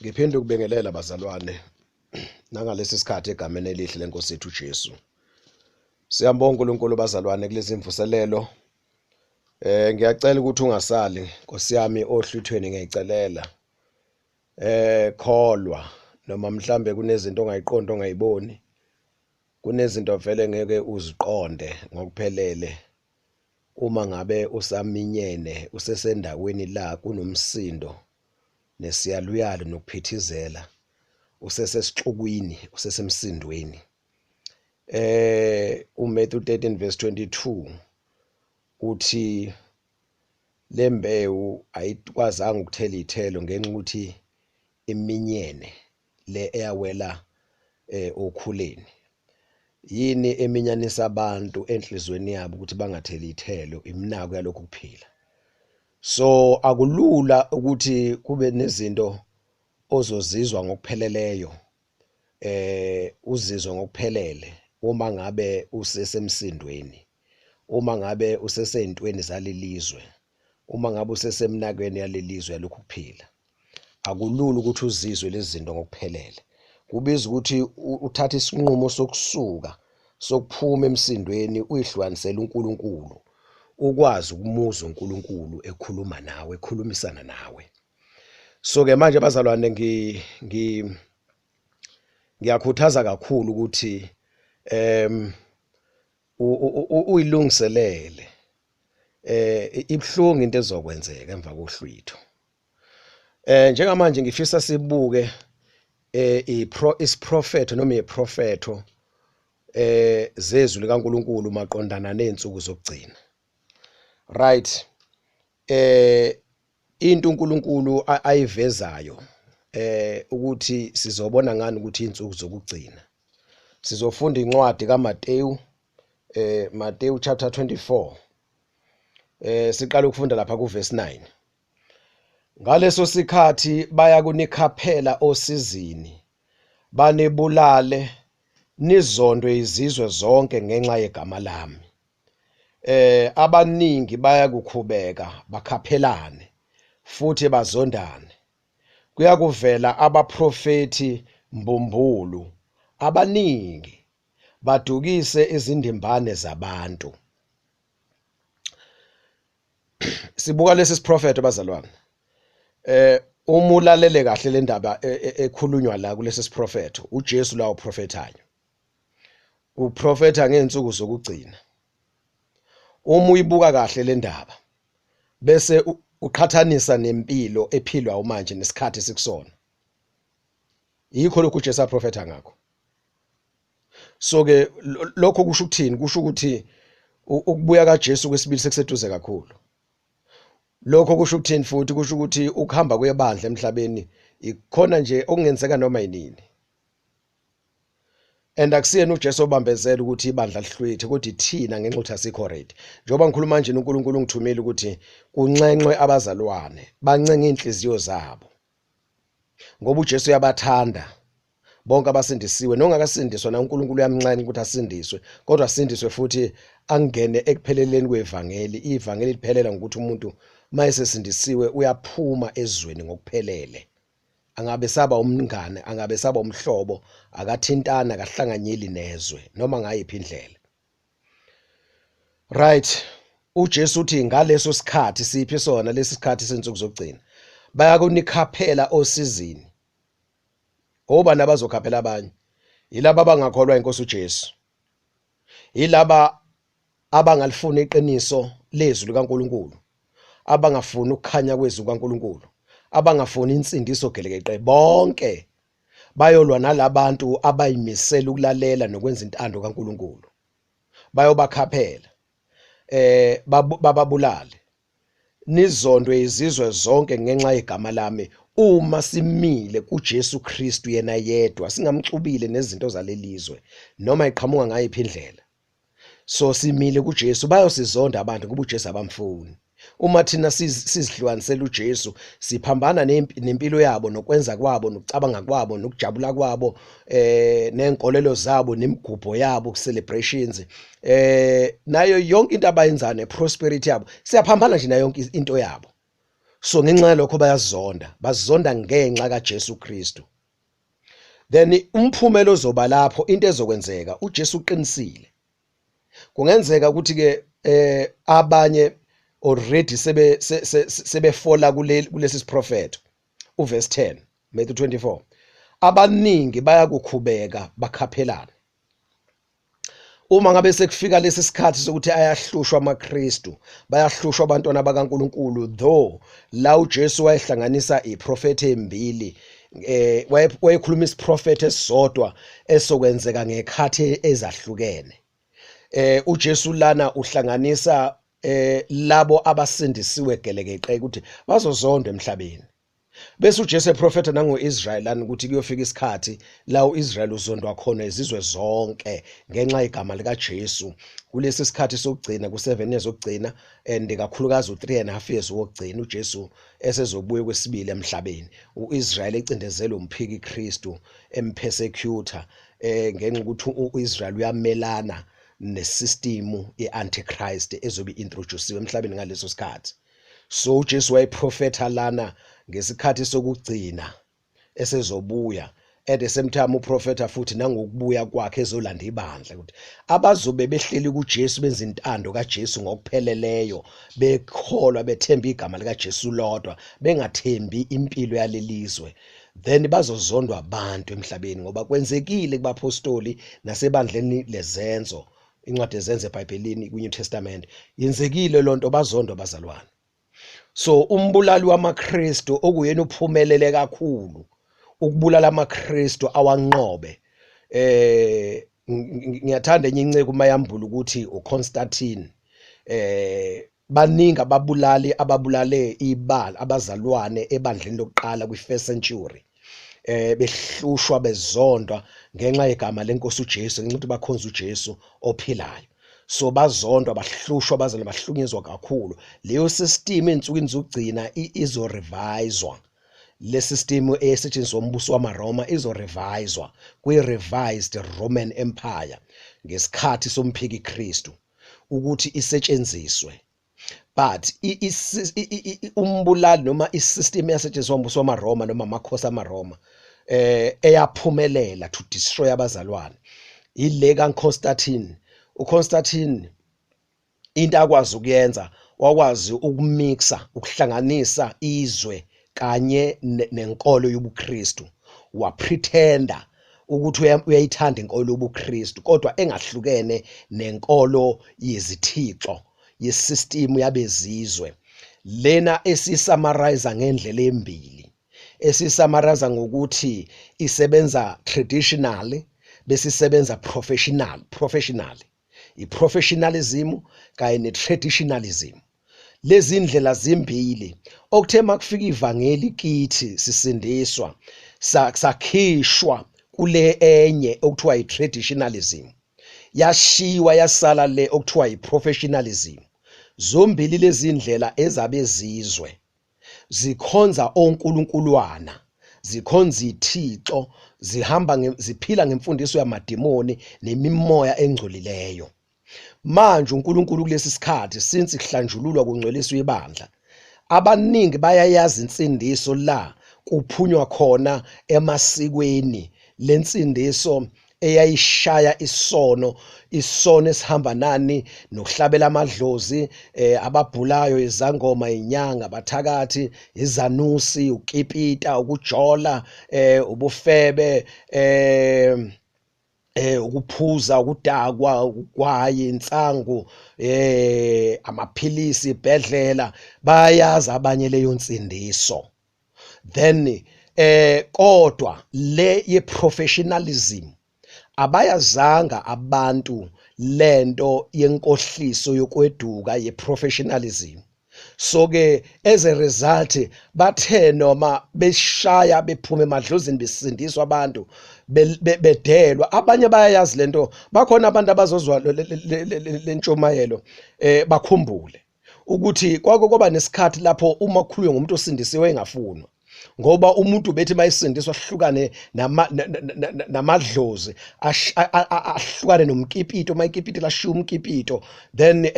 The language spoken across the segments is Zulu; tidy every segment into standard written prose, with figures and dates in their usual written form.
Ngiphinde ukubingelela bazalwane nangalesi sikhathi egameni elihle lenkosi yethu uJesu. Siyambonga uNkulunkulu bazalwane kulezi mvuselelo. Ngiyacela ukuthi ungasali Nkosi yami ohlwithweni ngiyayicelela. Kholwa noma mhlambe kunezinto ongayiqondi ongayiboni. Kunezinto vele ngeke uziqonde ngokuphelele uma ngabe usaminyene usesendaweni la kunomsindo nesiyaluyalu nokuphithizela usesesixukwini usesemsindweni. uMatthew 13 verse 22 uthi lembewu ayikwazanga ukuthela ithelo ngenxa ukuthi iminyene le eyawela okhuleni. Yini eminyanisa abantu enhlizweni yabo ukuthi bangatheli ithelo? Iminako yalokhu kuphila. So akulula ukuthi kube nezinto ozozizwa ngokupheleleyo, uzizwe ngokuphelele uma ngabe usesemsindweni, uma ngabe useseyintweni zalelizwe, uma ngabe usesemnakweni yalelizwe yalokhu kuphila. Akulula ukuthi uzizwe lezi zinto ngokuphelele. Kubiza ukuthi uthathe isinqumo sokusuka, sokuphuma emsindweni, uyihlukanisele uNkulunkulu, ukwazi ukumuzwa uNkulunkulu ekhuluma nawe, ekhulumisana nawe. So ke manje bazalwane ngiyakhuthaza kakhulu ukuthi uyilungiselele. Ibhlungu into ezokwenzeka emva kohlwitho. Njengamanje ngifisa sibuke isiprofetho noma iprofetho zezwi likaNkuluNkulu maqondana nezinsuku zokugcina. Right. Into uNkulunkulu ayivezayo ukuthi sizobona ngani ukuthi insuku zokugcina. Sizofunda incwadi kaMateyu, Mateyu chapter 24. Siqala ukufunda lapha ku verse 9. Ngaleso sikhathi baya kunikhaphela osizini, banibulale, nizondwe izizwe zonke ngenxa yegama lami. Abaningi bayakukhubeka bakhaphelane futhi bazondane. Kuyakuvela abaprofeti mbumbulu abaningi badukise izindimbane zabantu. Sibuka lesi siprofetho bazalwane. Uma ulalele kahle le ndaba ekhulunywa la kulesi siprofetho, uJesu la uprofethayo. Uprofetha ngeensuku zokugcina. Uma uyibuka kahle le ndaba bese uqhathanisa nempilo ephilwa manje nesikhathi esikusona. Yikho lokhu uJesu aprofetha ngakho. So ke lokho kusho ukuthini? Kusho ukuthi ukubuya kaJesu kwesibili sekuseduze kakhulu. Lokho kusho ukuthini futhi? Kusho ukuthi ukuhamba kwebandla emhlabeni ikhona nje okungenzeka noma yinini. And akusiyena uJesu obambezela ukuthi ibandla lihlwithe, kodwa ithina ngenxa ukuthi asikho ready. Njengoba ngikhuluma nje uNkulunkulu ungithumile ukuthi kunxenxwe abazalwane, bancenge inhliziyo zabo. Ngoba uJesu uyabathanda bonke abasindisiwe, nongakasindiswa na uNkulunkulu uyamnxenxa ukuthi asindiswe, kodwa asindiswe futhi angene ekupheleleni kwevangeli. Ivangeli liphelela ngokuthi umuntu mayesesindisiwe uyaphuma ezweni ngokuphelele. Angabe saba umngane, angabe saba umhlobo, akathintana, akahlanganyeli nezwe noma ngayiphi indlela. Right. uJesu uthi ngaleso sikhathi, siphi sona lesi sikhathi sensuku zokugcina, bayakunikhaphela osizini. Obani abazokhaphela abanye? Yilaba abangakholwa inkosi uJesu. Yilaba abangalifuni iqiniso lezwi likaNkuluNkulu, abangafuni ukukhanya kwezwi kaNkuluNkulu, abangafuni insindiso gelekeqe. Bonke bayolwa nalabantu abayimisela ukulalela nokwenza intando kaNkuluNkulu. Bayobakhaphela, bababulale. Nizondwe izizwe zonke ngenxa yegama lami. Uma simile kuJesu Kristu yena yedwa, singamxubile nezinto zalelizwe noma iqhamuka ngayiphi indlela. So simile kuJesu, bayosizonda abantu ngoba uJesu abamfuni. Uma thina sizihlukanisela uJesu, siphambana nempilo yabo, nokwenza kwabo, nokucabanga kwabo, nokujabula kwabo, nenkolelo zabo, nemigubho yabo, celebrations, nayo yonke into abayenzayo, neprosperity yabo, siyaphambana nje nayo yonke into yabo. So ngenxa yalokho bayazonda, bazonda ngenxa kaJesu Kristu. Then umphumela ozoba lapho, into ezokwenzeka, uJesu uqinisile. Kungenzeka ukuthi ke abanye already sebe sebefola kulesi siprofetho. Uverse 10 Matthew 24, abaningi bayakukhubeka bakhaphelana. Uma ngabe sekufika lesi sikhathi sokuthi ayahlushwa amaKristu, bayahlushwa abantwana bakaNkuluNkulu, though la uJesu wayehlanganisa iprofethe embili, wayekhuluma isiprofethe esisodwa esokwenzeka ngekhathi ezahlukene. UJesu lana uhlanganisa labo abasindisiwe gelekeqe ukuthi bazozondwa emhlabeni. Bese uJesu eprofetha nangoIsrael lana ukuthi kuyofika isikhathi la uIsrael uzondwa khona izizwe zonke ngenxa yegama likaJesu. Kulesi sikhathi sokugcina, ku7 years okugcina, and kakhulukazi u3.5 years wokugcina, uJesu esezobuya kwesibili emhlabeni, uIsrael ecindezelwe umphiki Kristu, empersecutor, ngenxa ukuthi uIsrael uyamelana nesystem yeantichrist ezobe introduciwe emhlabeni ngaleso sikhathi. So uJesu wayeprofetha lana ngesikhathi sokugcina esezobuya. At the same time uprofetha futhi nangokubuya kwakhe ezolanda ibandla, ukuthi abazobe behleli kuJesu benza intando kaJesu ngokupheleleyo, bekholwa bethemba igama likaJesu lodwa, bengathembi impilo yalelizwe, then bazozondwa abantu emhlabeni, ngoba kwenzekile kubapostoli nasebandleni lezenzo, incwadi ezenze eBhayibhelini kwiNew Testament, yenzekile lonto, bazondwa abazalwane. So umbulali wamaKristu okuyena uphumelele kakhulu ukubulala amaKristu awanqobe, ngiyathanda enye inceku mayambula ukuthi uConstantine, baningi ababulali ababulale ibala abazalwane ebandleni lokuqala kwi-first century, behlushwa bezondwa ngenxa yegama lenkosi uJesu, ngenxa ukuthi bakhonza uJesu ophilayo. So bazondwa, bahlushwa, bazalwane, bahlukunyezwa kakhulu. Leyo system ensukwini zokugcina izoreviswa. Le system esetshenziswa umbuso wamaRoma izoreviswa kwi-revised Roman Empire ngesikhathi somphiki Kristu ukuthi isetshenziswe. But umbulali noma isystem eyasetshenziswa umbuso wamaRoma noma amakhosi amaRoma eyaphumelela to destroy abazalwane ile kaConstantine. uConstantine into akwazi ukuyenza, wakwazi ukumixa, ukuhlanganisa izwe kanye nenkolo yobuKristu. Wapretenda ukuthi uyayithanda inkolo yobuKristu, kodwa engahlukene nenkolo yezithixo yesystem yabezizwe lena esisummarize ngendlela embili, esisummarize ngokuthi isebenza traditionally bese isebenza professional, iprofessionalism kanye netraditionalism. Lezi ndlela zimbili okuthe makufika ivangeli kithi sisindiswa, sakhishwa kule enye okuthiwa itraditionalism, yashiwa yasala le okuthiwa iprofessionalism. Zombili lezi ndlela ezabezizwe zikhonza oNkulunkulwana, zikhonza ithixo, zihamba ziphila ngemfundiso yamadimoni nemimoya engcolileyo. Manje uNkulunkulu kulesi sikhathi, since kuhlanjululwa kungcweliswa ibandla, abaningi bayayazi insindiso la kuphunywa khona emasikweni, lensindiso eyayishaya isono, isono esihamba nani nokuhlabela amadlozi, ababhulayo, izangoma, inyanga, abathakathi, izanusi, ukipita, ukujola, ubufebe, ukuphuza, ukudakwa, ukugwayi, insangu, amaphilisi, ibhedlela, bayazi abanye leyo nsindiso. Then kodwa le ye professionalism abayazanga abantu, lento yenkohliso yokweduka ye professionalism. So ke as a result bathe noma beshaya bephuma emadlozini besindiswa abantu, bedelwa, abanye bayayazi lento. Bakhona abantu abazozwa lentshumayelo, bakhumbule ukuthi kwake kwaba nesikhathi lapho uma kukhulunywa ngomuntu osindisiwe engafunwa, ngoba umuntu bethi mayisindiswa ahlukane namadlozi, ahlukane nomkipito, mayikipito lashiya umkipito, then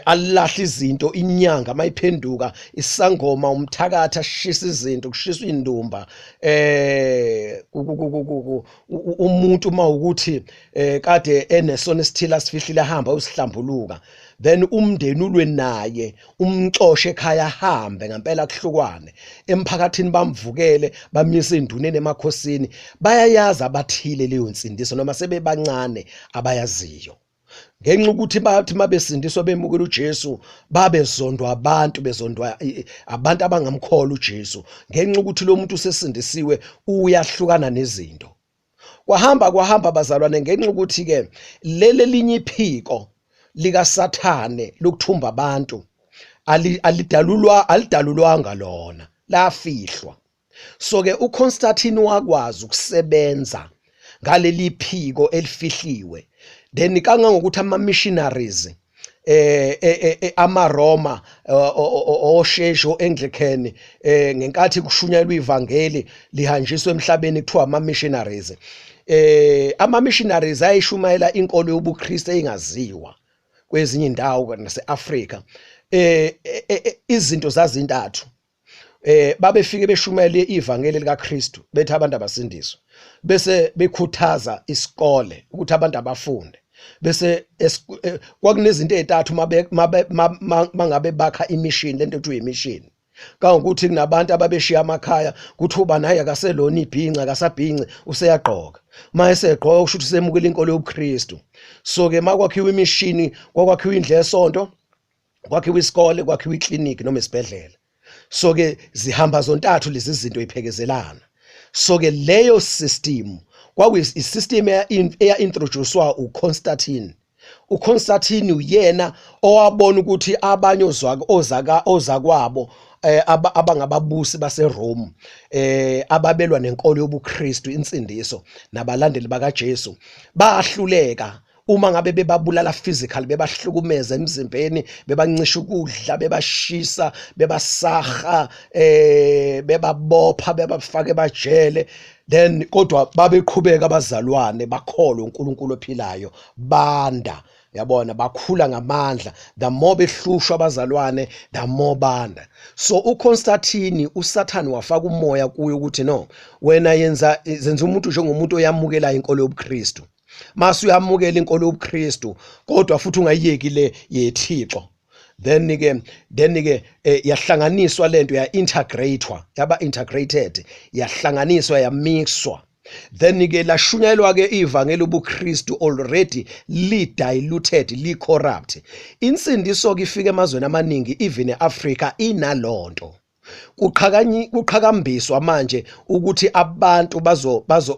Alahla izinto inyanga mayiphenduka isangoma, umthakathi ashisa izinto, kushiswa indumba. Umuntu mawukuthi kade enesono esithile asifihlile, ahamba usihlambuluka, then umndeni ulwe naye, umxoshe ekhaya, ahambe ngempela, kuhlukwane emphakathini, bamvukele, bamise induneni emakhosini. Bayayazi abathile leyo nsindiso noma sebebancane abayaziyo, ngenxa ukuthi bathi mabesindiswa bemukela uJesu, babezondwa abantu, bezondwa abantu abangamkholwa uJesu, ngenxa ukuthi lo muntu usesindisiwe, uyahlukana nezinto. Kwahamba kwahamba, bazalwane, ngenxa ukuthi ke leli linye iphiko likaSathane lokuthumba abantu alidalulwa, alidalulwanga, lona lafihlwa. So ke uConstantine wakwazi ukusebenza ngaleli phiko elifihliwe, then kangangokuthi ama missionaries amaRoma, oshesho Anglican, ngenkathi kushunyayelwa ivangeli lihanjiswa emhlabeni, kuthiwa ama missionaries, ama missionaries ayishumayela inkolo yobuKristu engaziwa kwezinye indawo nase-Afrika. Izinto zazintathu: babefike beshumayele ivangeli likaKristu, bethi abantu abasindiswe, bese bekhuthaza isikole ukuthi abantu abafunde, bese kwakunezinto ezintathu mangabe bakha imission, lento ethiwa imission, kangokuthi kunabantu ababeshiya amakhaya, kuthi uba naye akaselona ibhinca, akasabhinci, useyagqoka. Uma esegqoka, kusho ukuthi usemukela inkolo yobuKristu. So ke makwakhiwa imishini, kwakwakhiwa indlu yesonto, kwakhiwa isikole, kwakhiwa ikliniki noma isibhedlela. So ke zihamba zontathu lezi zinto, iphekezelana. So ke leyo system kwakuyi-system eya-introducewa uConstantine. uConstantine uyena owabona ukuthi abanye ozwaka ozaka ozakwabo abangababusi baseRome ababelwa nenkolo yobuKristu, insindiso, nabalandeli bakaJesu bahluleka uma ngabe bebabulala physically, bebahlukumeza emzimbeni, bebancisha ukudla, bebashisa, bebasaha, bebabopha, bebafaka ebajele, then kodwa babeqhubeka abazalwane, bakholwe uNkulunkulu ophilayo, banda, yabona, bakhula ngamandla. The more behlushwa abazalwane, the more banda. So uConstantine, uSathane wafaka umoya kuye ukuthi no, wena yenza, zenza umuntu njengomuntu oyamukela inkolo yobuKristu. Mase uyamukela inkolo yobuKristu, kodwa futhi ungayiyeki le yethixo. Then ke yahlanganiswa lento, ya integratewa, yaba integrated, yahlanganiswa, yamixwa. Then ke lashunyayelwa ke ivangeli ubuKristu already li diluted, li corrupt. Insindiso ke ifika emazweni amaningi, even eAfrica, inalonto kuqhakanyi kuqhakambiswa manje ukuthi abantu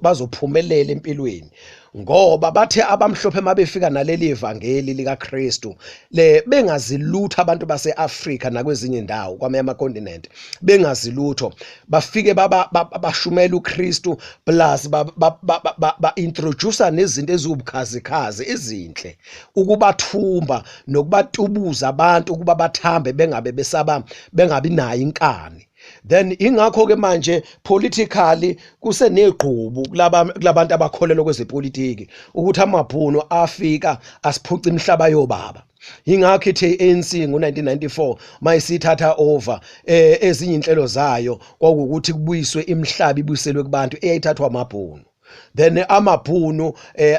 bazophumelela empilweni, ngoba bathe abamhlophe mabefika naleli ivangeli likaKristu le, bengazilutho abantu baseAfrika nakwezinye indawo kwamanye amacontinent, bengazilutho, bafike baba bashumela uKristu, plus ba introduce nezinto eziwubukhazikhazi ezinhle ukubathumba nokubatubuza abantu ukuba bathambe, bengabe besaba, bengabi nayo inkani. Then ingakho ke manje politically kusenegqubu kulaba kulabantu abakholelwa kwezepolitiki ukuthi amabhunu afika asiphuca imihlaba yobaba. Ingakho ithe ANC ngo1994 mayisithatha over, ezinye inhlelo zayo kwakuwukuthi kubuyiswe imihlaba, ibuyiselwe kubantu eyayithathwa amabhunu. Then amabhunu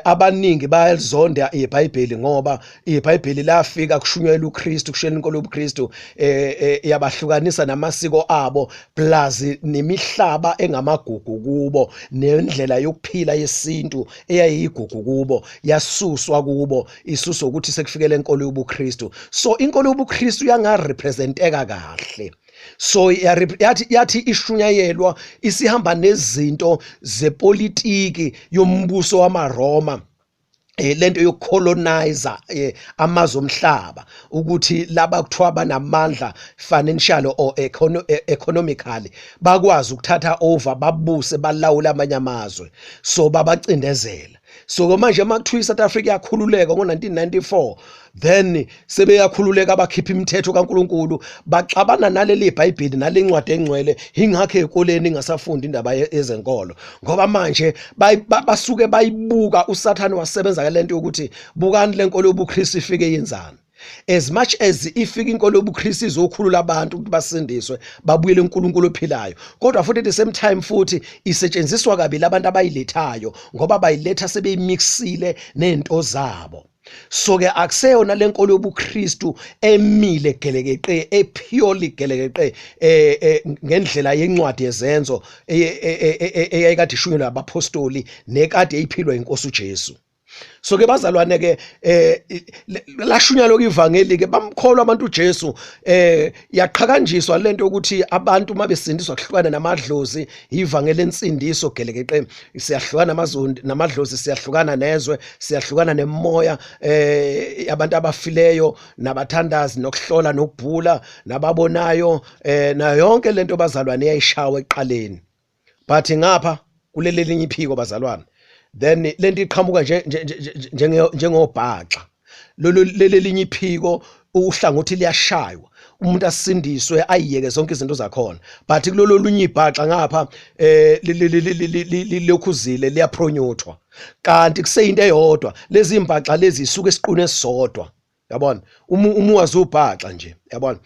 abaningi bayalizonda iBhayibheli, ngoba iBhayibheli lafika kushunyayela uKristu, kushunyayela inkolo yobuKristu, yabahlukanisa namasiko abo, plus nemihlaba engamagugu kubo, nendlela yokuphila yesintu eyayigugu kubo yasuswa kubo, isuswa ukuthi sekufikele inkolo yobuKristu. So inkolo yobuKristu yangarepresenteka kahle. So yathi ishunyayelwa isihamba nezinto zepolitiki yombuso wamaRoma, lento yokucolonize amazwe omhlaba, ukuthi laba kuthiwa banamandla financial or economically bakwazi ukuthatha over, babuse, balawule amanye amazwe, so babacindezela. So manje makuthiwa iSouth Africa yakhululeka ngo1994, then sebeyakhululeka abakhipha imithetho kaNkuluNkulu, baxabana naleli iBhayibheli, nalencwadi engcwele. Ingakho ezikoleni ingasafundi indaba yezenkolo, ngoba manje basuke bayibuka. uSathane wasebenza lento yokuthi bukani lenkolo yobuKristu ifike yenzani. As much as ifika inkolo yobuKristu izokhulula abantu ukuthi basindiswe babuyele kuNkulunkulu ophilayo, kodwa futhi at the same time futhi isetshenziswa kabi labantu abayilethayo, ngoba bayiletha sebeyimixile nezinto zabo. So ke akuseyona lenkolo yobuKristu emile gelekeqe, epurely gelekeqe ngendlela yencwadi yezenzo eyayikade ishunyelwa abapostoli nekade iphilwa inkosi uJesu. So ke bazalwane ke lashunyelwa lokhu ivangeli ke, bamkholwa abantu uJesu. Yaqhakanjiswa lento ukuthi abantu mabesindiswa kuhlukana namadlozi, ivangeli ensindiso gelekeqe, siyahlukana namazondi namadlozi, siyahlukana nezwe, siyahlukana nemoya abantu abafileyo nabathandazi nokuhlola nokubhula nababonayo, nayo yonke lento bazalwane yayishawa eqaleni. But ngapha kuleli linye iphiko bazalwane, then lento iqhamuka nje njengobhaxa. Lolu leli linye iphiko uhlangothi liyashaywa, umuntu asindiswe ayiyeke zonke izinto zakhona, but kulolu lunye ibhaxa ngapha lilokhuzile liyapronyuthwa, kanti kuseyinto eyodwa. Lezi imbaxa lezi isuka esiqwini esisodwa, yabona, uma wazi ubhaxa nje, yabona,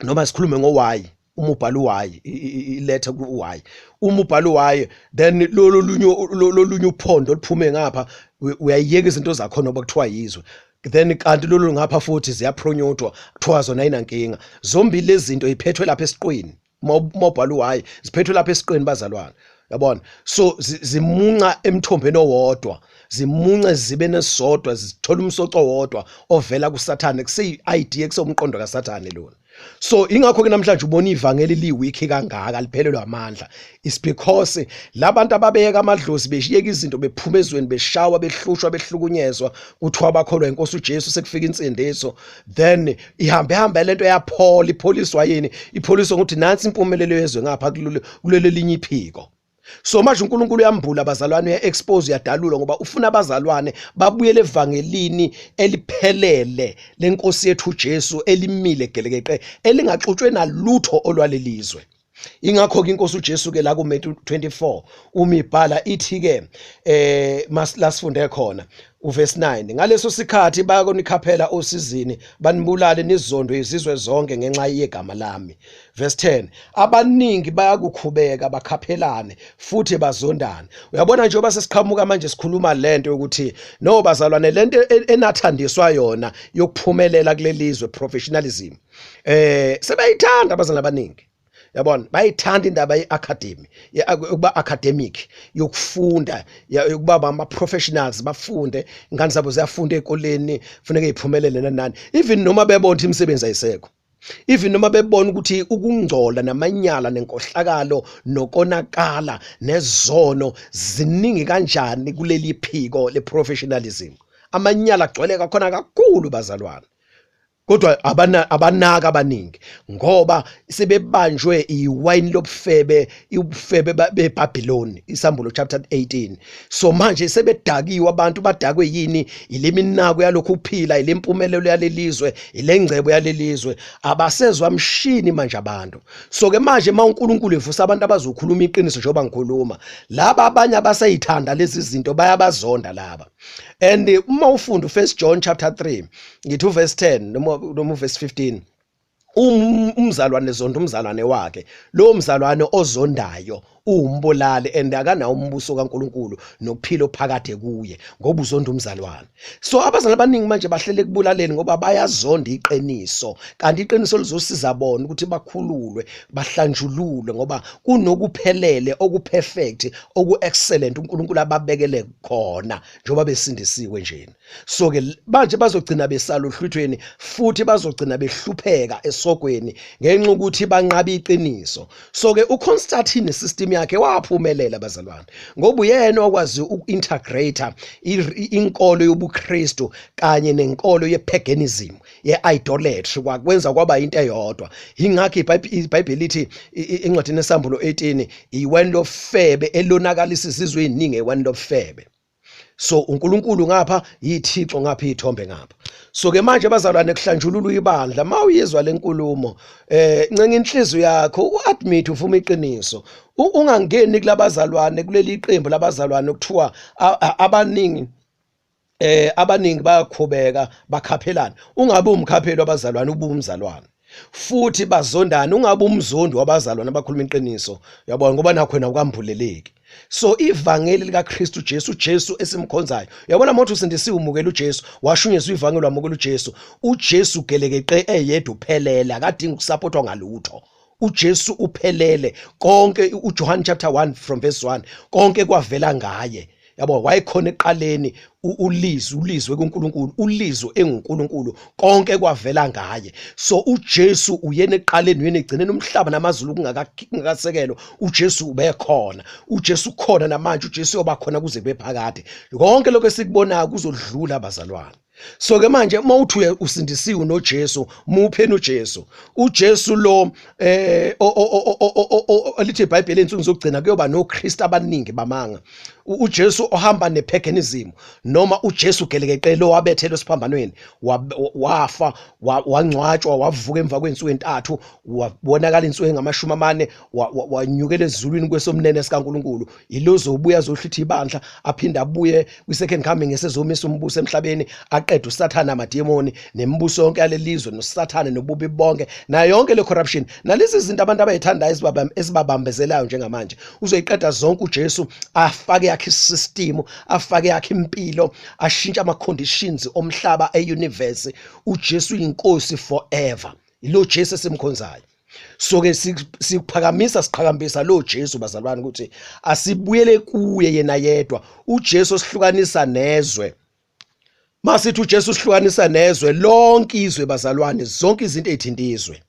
noma sikhulume ngo-Y, uma ubhala u-Y, iletha ku-Y, uma ubhala u-Y, then lolu lunye lolunye uphondo oluphume ngapha uyayiyeka izinto zakhona ngoba kuthiwa yizwe, then kanti lolu ngapha futhi ziyapronyuthwa, kuthiwa zona ayinankinga. Zombili lezi zinto iphethwe lapha esiqwini. Uma ubhala u-Y, ziphethwe lapha esiqwini bazalwane, yabona. So zimunca emthombeni owodwa, zimunce zibe nesodwa, zithola umsoco owodwa ovela kuSathane, kuseyi-idea, kusewumqondo kaSathane lona. So ingakho ke namhlanje ubona ivangeli liweak kangaka, liphelelwa amandla. Is because labantu ababeyeka amadlozi, beshiyeka izinto, bephuma ezweni, beshawa, behlushwa, behlukunyezwa, kuthiwa bakholwa inkosi uJesu, sekufika insindiso, then ihambe hambe lento yaphola. Ipholiswa yini? Ipholiswa ukuthi nansi impumelelo yezwe ngapha kulelo linye iphiko. So manje uNkulunkulu uyambula abazalwane, uya-expose, uyadalula, ngoba ufuna abazalwane babuyele evangelini eliphelele lenkosi yethu uJesu, elimile gelekeqe, elingaxutshwe nalutho olwalelizwe. Ingakho ke inkosi uJesu ke la ku Matthew 24 uma ibhala ithi ke lasifunde khona uverse 9, ngaleso sikhathi bayakonikhaphela osizini, banibulale, nizondwe izizwe zonke ngenxa yegama lami. Verse 10, abaningi bayakukhubeka, bakhaphelane futhi bazondane. Uyabona, njengoba sesiqhamuka manje sikhuluma lento yokuthi no bazalwane, lento enathandiswa yona yokuphumelela kulelizwe, professionalism, sebayithanda abazalwane abaningi, yabona, bayithanda indaba ye-academy, ukuba academic, yokufunda, yokuba ama-professionals, bafunde, ingane zabo ziyafunda ey'koleni, funeke y'phumelele nanani, even noma bebona ukuthi imisebenzi ayisekho, even noma bebona ukuthi ukungcola namanyala nenkohlakalo nokonakala nezono ziningi kanjani kuleli phiko le-professionalism. Amanyala agcwele kakhona kakhulu bazalwane, kodwa abanaka abaningi ngoba sebebanjwe iwine lobufebe, ubufebe beBabylon, isambulo chapter 18. So manje sebedakiwe abantu. Badakwe yini? Ileminako yalokhu kuphila, ilempumelelo yalelizwe, ilengcebo yalelizwe. Abasezwa mshini manje abantu. So ke manje uma uNkulunkulu evusa abantu abazokhuluma iqiniso njengoba ngikhuluma, laba abanye abasayithanda lezi zinto bayabazonda laba. And uma ufunda uFirst John chapter 3, ngithi uverse 10 noma uverse 15, umzalwane zonda umzalwane wakhe, lo mzalwane ozondayo uwumbulali and akanawo umbuso kaNkuluNkulu nokuphila ophakade kuye, ngoba uzonda umzalwane. So abazalwane abaningi manje bahlele ekubulaleni ngoba bayazonda iqiniso, kanti iqiniso lizosiza bona ukuthi bakhululwe, bahlanjululwe, ngoba kunokuphelele, okuperfect, oku-excellent uNkulunkulu ababekele khona njengoba besindisiwe njena. So ke manje bazogcina besala ohlwithweni futhi bazogcina behlupheka esogweni ngenxa ukuthi banqaba iqiniso. So ke uConstantine system yakhe waphumelela bazalwane, ngoba uyena okwazi uku-integrate inkolo yobuKristu kanye nenkolo yepaganism, ye-idolatry, kwakwenza kwaba into eyodwa. Ingakho iBhayibheli lithi encwadini esambulo 18, iwayini lofebe elonakalisa izizwe eziningi, iwayini lofebe. So uNkulunkulu ngapha, yithixo ngapha, iy'thombe ngapha. So ke manje bazalwane kuhlanjululwa ibandla. Mawuyizwa lenkulumo, ncenga inhliziyo yakho, uadmit, uvume iqiniso, ungangeni kulabazalwane, kuleli qembu labazalwane okuthiwa abaningi. Abaningi bayakhubeka bakhaphelana. Ungabe umkhapheli wabazalwane, ube umzalwane. Futhi bazondana, ungabe umzondi wabazalwane abakhuluma iqiniso, uyabona, ngoba nakho wena ukambuleleki. So ivangeli likaKristu Jesu, uJesu esimkhonzayo, uyabona, mawuthi usindisiwe umukela uJesu, washunyezwa ivangeli wamukela uJesu, uJesu gelekeqe eyedwa uphelele, akadingi ukusupportwa ngalutho. uJesu uphelele konke. uJohn chapter 1 from verse 1, konke kwavela ngaye, yabo, wayekhona eqaleni, ulizwi, ulizwe kuNkulunkulu, ulizwe enguNkulunkulu, konke kwavela ngaye. So uJesu uyena eqaleni, uyena egcineni, umhlaba namazulu kungakasekelwa uJesu ubekhona. uJesu ukhona namanje, uJesu uyoba khona kuze kube phakade. Konke lokho esikubonayo kuzodlula, abazalwane. So ke manje mawuthi usindisiwe noJesu, mupheni uJesu. uJesu lo lithi iBhayibheli ensukwini zokugcina kuyoba noKristu abaningi bamanga. UJesu ohamba nepaganism, noma uJesu gelekeqe lo wabethelwa esiphambanweni, wafa, wangcwatshwa, wavuka emva kwensuku entathu, wabonakala insuku engamashumi amane, wanyukela ezulwini kwesomnene sikaNkuluNkulu, ilozobuya azohlwitha ibandla, aphinde abuye kwi-second coming esezomisa umbuso emhlabeni, aqede uSathane, amademoni, nemibuso yonke yalelizwe, noSathane, nobubi bonke, nayo yonke le corruption nalezi zinto abantu abayithandayo esibabambezelayo njengamanje. Uzoyiqeda zonke uJesu, afake yakhe isystem, afake yakhe impilo, ashintshe ama-conditions omhlaba e-universe. uJesu uyinkosi forever. Ilo Jesu esimkhonzayo. So ke sikuphakamisa, siqhakambisa lo Jesu, bazalwane, ukuthi asibuyele kuye yena yedwa, uJesu osihlukanisa nezwe. Masithi uJesu usihlukanisa nezwe lonke, izwe, bazalwane, zonke izinto ezithinta izwe.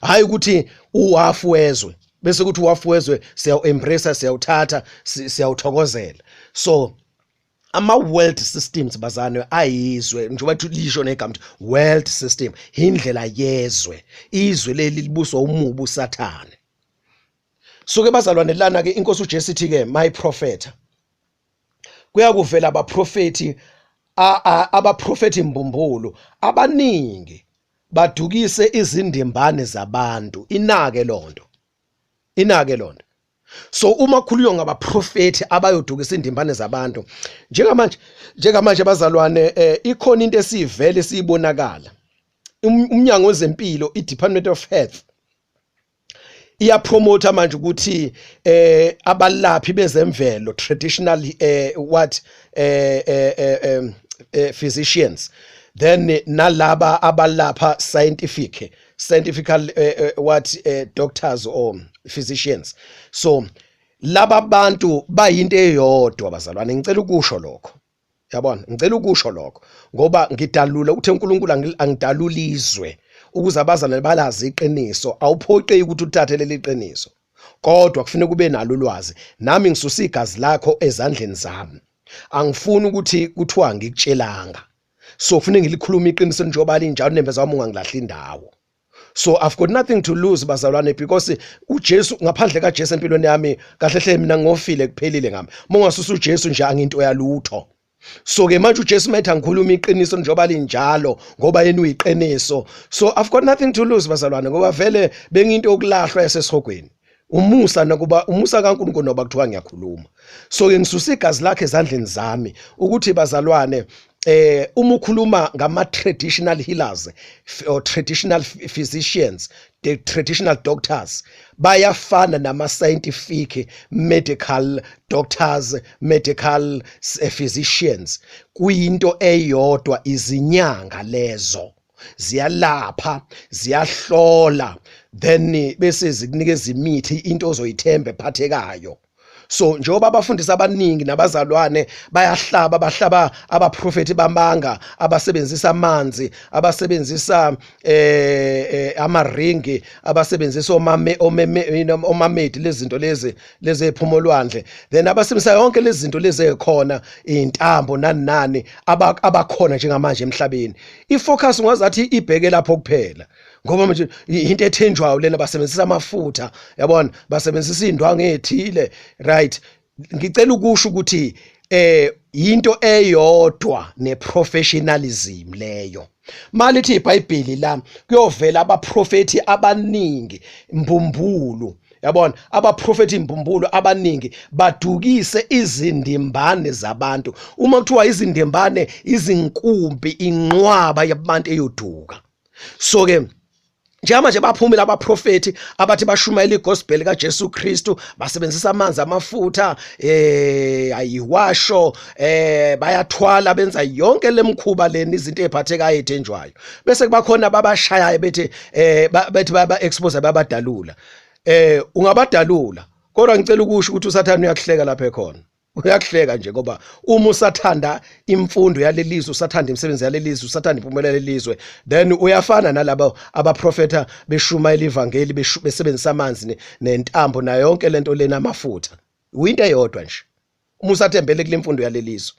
Hayi ukuthi uhafu wezwe, bese kuthi uhafu wezwe siyawu embrace, siyawuthatha, siyawuthokozela. So ama world systems, bazane, ayizwe, njengoba lisho negama ukuthi world system, indlela yezwe. Izwe leli libuswa umubi uSathane. So ke bazalwane, lana ke inkosi uJesu ithi ke my prophet kuyakuvela abaprofeti, abaprofeti mbumbulu abaningi, badukise izindimbane zabantu. Inake lonto, inake lonto. So uma khulunywa ngabaprofeti abayodukisa indimbane zabantu njengamanje, bazalwane, ikhona into esivele siyibonakala. Umnyango wezempilo, i-Department of Health, iyapromota manje ukuthi abalaphi bezemvelo, traditional what physicians, then nalaba abalapha scientific, scientifical what doctors or physicians. So laba bantu bayinto eyodwa, bazalwane. Ngicela ukusho lokho, yabona, ngicela ukusho lokho ngoba ngidalula ukuthi uNkulunkulu angidalula izwe ukuze abazalwane balazi iqiniso. Awuphoqeki ukuthi uthathe leli qiniso, kodwa kufanele kube nalo ulwazi. Nami ngisusa igazi lakho ezandleni zami, angifuni ukuthi kuthiwa ngikutshelanga. So kufanele ngilikhuluma iqiniso njengoba linjalo, nembeza wami ungangilahli indawo. So I've got nothing to lose, bazalwane, because uJesu, ngaphandle kaJesu empilweni yami, kahle hle mina ngofile, kuphelile ngami. Uma ungasusa uJesu nje, anginto yalutho. So ke manje uJesu mayethi angikhuluma iqiniso njengoba linjalo, ngoba yena uyiqiniso. So I've got nothing to lose, bazalwane, ngoba vele benginto yokulahlwa yasesihogweni. Umusa nokuba umusa kaNkulunkulu noba kuthiwa ngiyakhuluma. So ke ngisusa igazi lakhe ezandleni zami ukuthi, bazalwane, uma ukhuluma ngama traditional healers or traditional physicians, the traditional doctors bayafana nama scientific medical doctors, medical physicians, kuyinto eyodwa. Izinyanga lezo ziyalapha, ziyahlola, then bese zikunikeza imithi, into ozoyithemba ephathekayo. So njengoba abafundisi abaningi nabazalwane bayahlaba, bahlaba abaprofeti bamanga abasebenzisa amanzi, abasebenzisa amaringi, abasebenzisa omame omeme omamedi, lezi zinto lezi ephuma olwandle, then abasebenzisa yonke lezi zinto lezi ekhona, intambo, nani nani, abakhona njengamanje emhlabeni. Ifocus ungazathi ibheke lapho kuphela, ngoba manje into ethenjwayo lena, basebenzisa amafutha, yabona, basebenzisa indwangu ezithile, right? Ngicela ukusho ukuthi into eyodwa neprofessionalism leyo. Malithi iBhayibheli la kuyovela abaprofeti abaningi mbumbulu. Yabona, abaprofeti imbumbulu abaningi badukise izindimbane zabantu. Uma kuthiwa izindimbane, izinkumbi, inqwaba yabantu eyoduka. So ke njengamanje baphumile abaprofeti abathi bashumayela igospel kaJesu Kristu, basebenzisa amanzi, amafutha, ayiwasho, bayathwala, benza yonke lemkhuba leni, izinto eziphathekayo ethenjwayo. Bese kuba khona babashayayo bethi bethi baba expose, babadalula. Ungabadalula, kodwa ngicela ukusho ukuthi uSathane uyakuhleka lapha ekhona. Uyakuhleka nje, ngoba uma usathanda imfundo yalelizwe, usathanda imisebenzi yalelizwe, usathanda impumelelo yalelizwe, then uyafana nalabo abaprofeta beshumayela ivangeli besebenzisa amanzi nentambo nayo yonke lento lena, amafutha. Uyinto eyodwa nje uma usathembele kule mfundo yalelizwe.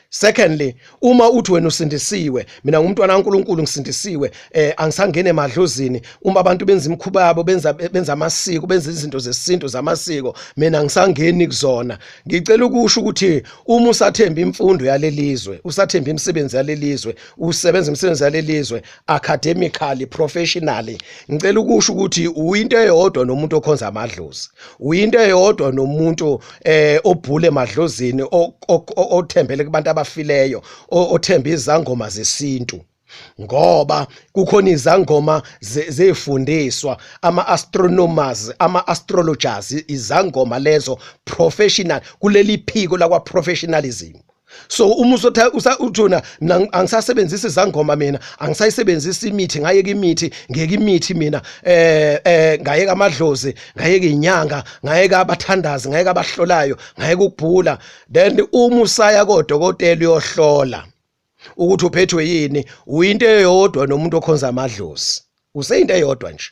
Secondly, uma uthi wena usindisiwe, mina ngumntwana kaNkuluNkulu, ngisindisiwe, angisangene emadlozini, uma abantu benza imikhuba yabo, benza amasiko, benza izinto zesintu zamasiko, mina ngisangeni kuzona. Ngicela ukusho ukuthi uma usathemba imfundo yalelizwe, usathemba imisebenzi yalelizwe, usebenza imisebenzi yalelizwe academically, professionally, ngicela ukusho ukuthi uyinto eyodwa nomuntu okhonza amadlozi, uyinto eyodwa nomuntu obhule emadlozini, othembele kubantu abafileyo, othemba izangoma zesintu. Ngoba kukhona izangoma zefundiswa, ama-astronomers, ama-astrologers, izangoma lezo professional kuleli phiko lakwa professionalism. So uma uthuna mina angisasebenzisi izangoma, mina angisayisebenzisi imithi, ngayeka imithi, ngiyeka imithi mina, ngayeka amadlozi, ngayeka inyanga, ngayeka abathandazi, ngayeka abahlolayo, ngayeka ukubhula, then uma usaya kodokotela uyohlola ukuthi uphethwe yini, uyinto eyodwa nomuntu okhonza amadlozi, useyinto eyodwa nje.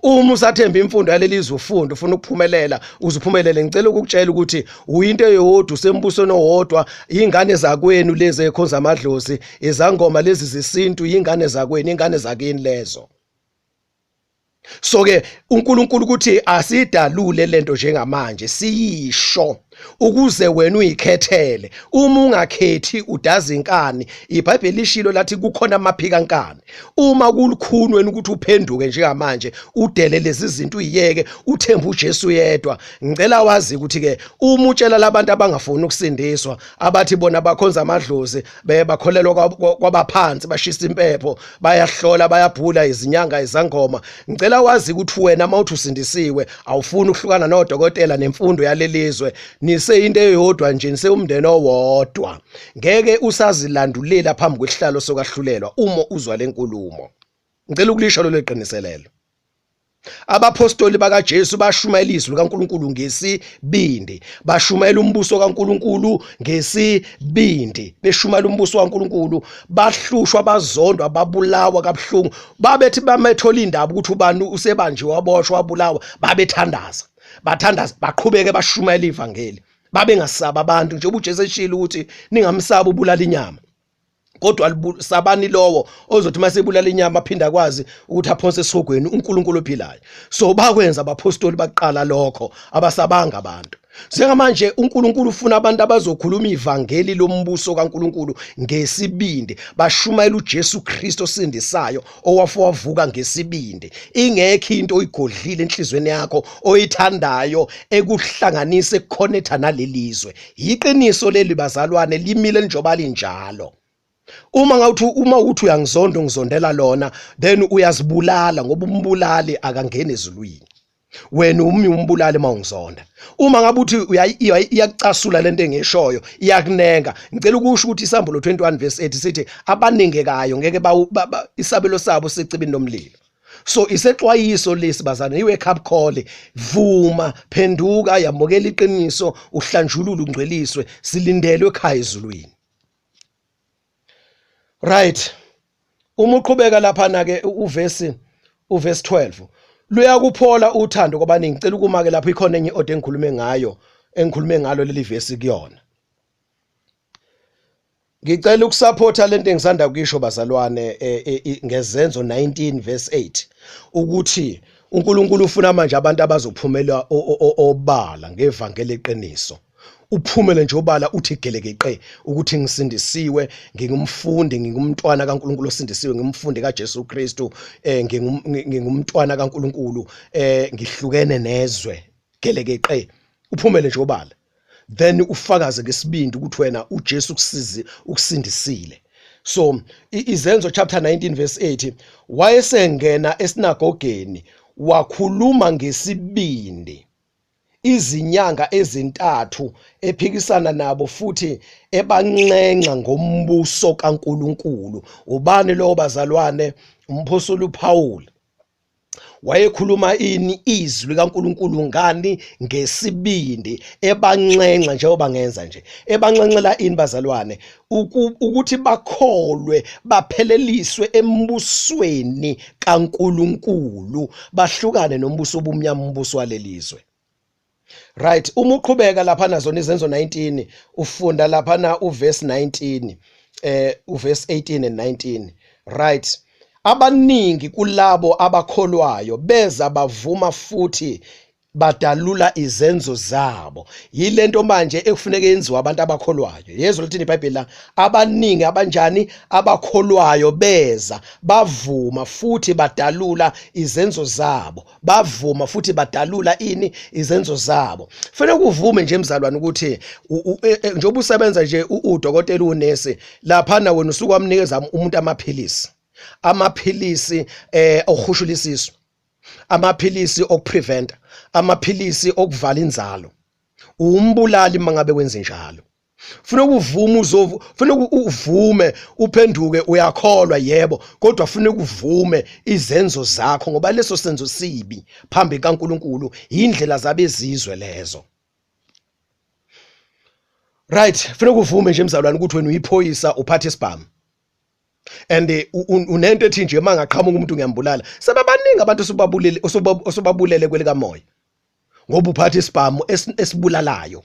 Uma usathemba imfundo yalelizwe, ufunda, ufuna ukuphumelela, uzuphumelele, ngicela ukukutshela ukuthi uyinto eyodwa, usembusweni owodwa. Ingane zakwenu lezi ekhonza amadlozi, izangoma lezi zesintu, ingane zakwenu, ingane zakini lezo. So ke uNkulunkulu ukuthi asidalule lento njengamanje, siyisho ukuze wena uyikhethele. Uma ungakhethi udaza inkani. IBhayibheli lishilo lathi kukhona amaphika nkani. Uma kulukhuni wena ukuthi uphenduke njengamanje, udele lezi zinto, uyiyeke, uthembe uJesu yedwa, ngicela wazi ukuthi ke uma utshela labantu abangafuni ukusindiswa, abathi bona bakhonza amadlozi, bakholelwa kwabaphansi, bashisa impepho, bayahlola, bayabhula, izinyanga, izangoma, ngicela wazi ukuthi wena mawuthi usindisiwe awufuni ukuhlukana nodokotela nemfundo yalelizwe, nise into eyodwa nje, nise umndeni owodwa. Ngeke usazilandulela phambi kwesihlalo sokwahlulelwa uma uzwa lenkulumo. Ngicela ukulisho lelo qiniselelo. Abapostoli bakaJesu bashumayela izwi likaNkuluNkulu ngesibindi, bashumayela umbuso kaNkuluNkulu ngesibindi, beshumayela umbuso kaNkuluNkulu, bahlushwa, bazondwa, babulawa kabuhlungu. Babethi bamethola indaba ukuthi ubani usebanjiwe, waboshwa, wabulawa, babethandaza, bathandaza, baqhubeke bashumayela ivangeli, babengasaba abantu, njengoba uJesu eshilo ukuthi ningamsaba ubulala inyama, kodwa sabani lowo ozothi masebulala inyama aphinde akwazi ukuthi aphonse esihogweni, uNkulunkulu ophilayo. So bakwenza abapostoli baqala lokho, abasabanga abantu. Njengamanje uNkulunkulu ufuna abantu abazokhuluma ivangeli lombuso kaNkulunkulu ngesibindi, bashumayela uJesu Kristu osindisayo owafa wavuka ngesibindi. Ingekho into oyigodlile enhlizweni yakho oyithandayo ekuhlanganise, ekukhonetha nalelizwe. Yiqiniso leli bazalwane, limile njengoba linjalo. Uma uthi uyangizonda, ungizondela lona, then uyazibulala, ngoba umbulali akangeni ezulwini. Wena umi umbulali mawungizonda. Uma ngabe uthi iyakucasula lento engishoyo, iyakunenga, ngicela ukusho ukuthi iSambulo 21 verse 8 sithi abaningekayo ngeke isabelo sabo secibini lomlilo. So isexwayiso lesi bazana, i-wake up call. Vuma, phenduka, yamukela iqiniso, uhlanjulule, ungcweliswe, silindelwe ekhaya ezulwini. Right, uma uqhubeka lapha na ke uvesi 12, luyakuphola uthando kwabaningi. Ngicela ukuma ke lapho, ikhona enye i-audio engikhulume ngayo, engikhulume ngalo leli vesi kuyona. Ngicela ukusupporta lento engisanda kuyisho bazalwane, ngeZenzo 19 verse 8, ukuthi uNkulunkulu ufuna manje abantu abazophumela obala ngevangeli eqiniso. Uphumele nje obala uthi gelekeqe ukuthi ngisindisiwe, ngingumfundi, ngingumntwana kaNkulunkulu osindisiwe, ngimfundi kaJesu Kristu, ngingumntwana kaNkulunkulu, ngihlukene nezwe. Gelekeqe uphumele nje obala, then ufakaze ngesibindi ukuthi wena uJesu ukusizi ukusindisile. So iZenzo chapter 19 verse 8, wayesengena esinagogeni wakhuluma ngesibindi izinyanga ezintathu ephikisana nabo futhi ebanxenxa ngombuso kaNkulunkulu. Ubani lo bazalwane? Umphostoli uPaul wayekhuluma ini? Izwi likaNkulunkulu. Ngani? Ngesibindi, ebanxenxa njengoba ngenza nje. Ebanxenxela ini bazalwane? Ukuthi bakholwe, bapheleliswe embusweni kaNkulunkulu, bahlukane nombuso obumnyama, umbuso walelizwe. Right, uma uqhubeka lapha nazona iZenzo 19, ufunda lapha na uverse 19, uverse 18 and 19. Right, abaningi kulabo abakholwayo beza bavuma futhi badalula izenzo zabo. Yilento manje ekufuneka yenziwe abantu abakholwayo. Yezwa lithini iBhayibheli la? Abaningi abanjani? Abakholwayo beza bavuma futhi badalula izenzo zabo. Bavuma futhi badalula ini? Izenzo zabo. Fanele uvume nje mzalwane ukuthi njengoba usebenza nje udokotela, unesi laphana, wena usuke wamnikeza umuntu amaphilisi, amaphilisi okuhushula isisu, amaphilisi okupreventa, amaphilisi okuvala inzalo. Umbulali mangabe wenze njalo. Funa ukuvuma, uzovu funa uvume, uphenduke, uyakholwa yebo, kodwa funa ukuvume izenzo zakho, ngoba leso senzo sibi phambi kaNkuluNkulu, indlela zabezizwe lezo. Right, funa ukuvume nje mzalwane ukuthi wena uyiphoyisa, uphathe isibhamu and unento ethi nje mangaqhamuka umuntu ngiyambulala. Sebabaningi abantu osubabulele, osubabulele kwelikamoya, ngoba uphatha isibhamu esibulalayo,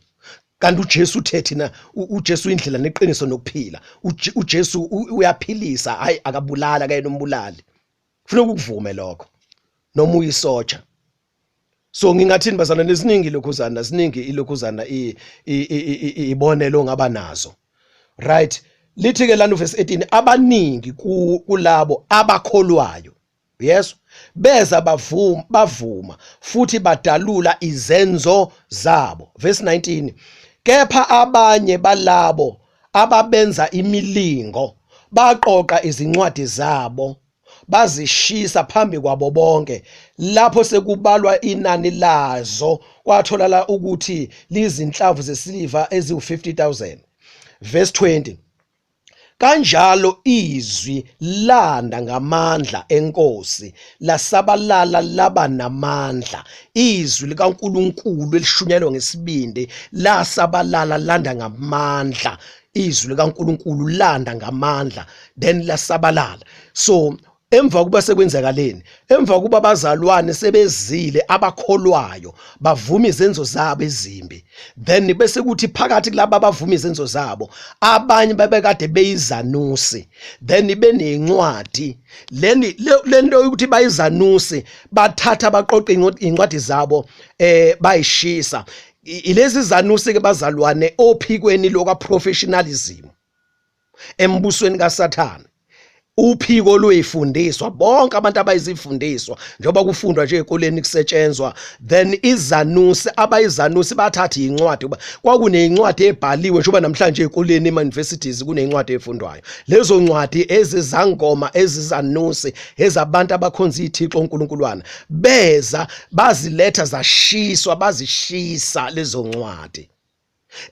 kanti uJesu uthe thina, uJesu indlela neqiniso nokuphila. UJesu uyaphilisa, hayi akabulala, akayena umbulali. Kufuneka ukuvume lokho noma uyisotsha. So ngingathini bazalwane? Ziningi ilokhuzana, ziningi ilokhuzana, ibonelo ongaba nazo. Right, lithi ke lana verse 18, abaningi kulabo abakholwayo, yes, beza bavuma, bavuma futhi badalula izenzo zabo. Verse 19, kepha abanye balabo ababenza imilingo baqoqa izincwadi zabo, bazishisa phambi kwabo bonke. Lapho sekubalwa inani lazo, kwatholakala ukuthi lizinhlamvu zesiliva eziwu-50,000. Verse 20, kanjalo izwi landa ngamandla enkosi, lasabalala, laba namandla. Izwi likaNkuluNkulu elishunyelwa ngesibindi lasabalala, landa ngamandla. Izwi likaNkuluNkulu landa ngamandla, then lasabalala. So emva kuba sekwenzakaleni? Emva kuba abazalwane sebezile abakholwayo bavuma izenzo zabo ezimbi, then bese kuthi phakathi kulaba abavuma izenzo zabo, abanye babekade beyizanusi, then benencwadi leni lento yokuthi bayizanusi, bathatha baqoqa incwadi zabo, bayishisa. Ilezi zanusi ke bazalwane ophikweni loka professionalism embusweni kaSathane, uphiko lwezifundiswa, bonke abantu abayizifundiswa, njengoba kufundwa nje ezikoleni kusetshenzwa. Then izanusi, abayizanusi bathatha incwadi, kuba kwakunencwadi ebhaliwe, njengoba namhlanje ezikoleni, ema universities kunencwadi efundwayo. Lezo ncwadi ezizangoma, ezizanusi, ezabantu abakhonza ithixo uNkulunkulwana, beza baziletha, zashiswa, bazishisa lezo ncwadi.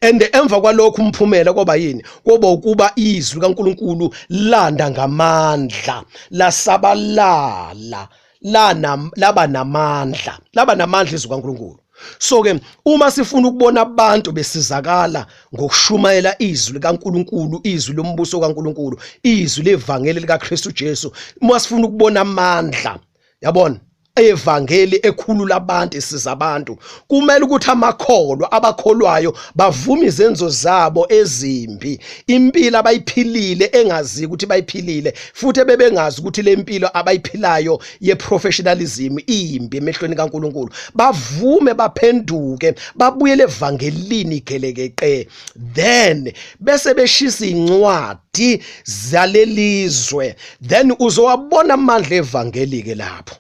And emva kwalokho umphumela kwaba yini? Kwaba ukuba izwi kaNkuluNkulu landa ngamandla, lasabalala, lana laba namandla, laba namandla izwi kaNkuluNkulu. So ke uma sifuna ukubona abantu besizakala ngokushumayela izwi likaNkuluNkulu, izwi lombuso kaNkuluNkulu, izwi levangeli likaKristu Jesu, uma sifuna ukubona amandla, yabona. Evangeli ekhulula abantu, isiza abantu. Kumele ukuthi amakholwa, abakholwayo bavume izenzo zabo ezimbi, impilo abayiphilile engazi ukuthi bayiphilile, futhi ebebengazi ukuthi le mpilo abayiphilayo ye-professionalism imbi emehlweni kaNkulunkulu. Bavume, baphenduke, babuyele evangelini gelekeqe, then bese beshisa incwadi zalelizwe. Then uzowabona amandla evangeli ke lapho,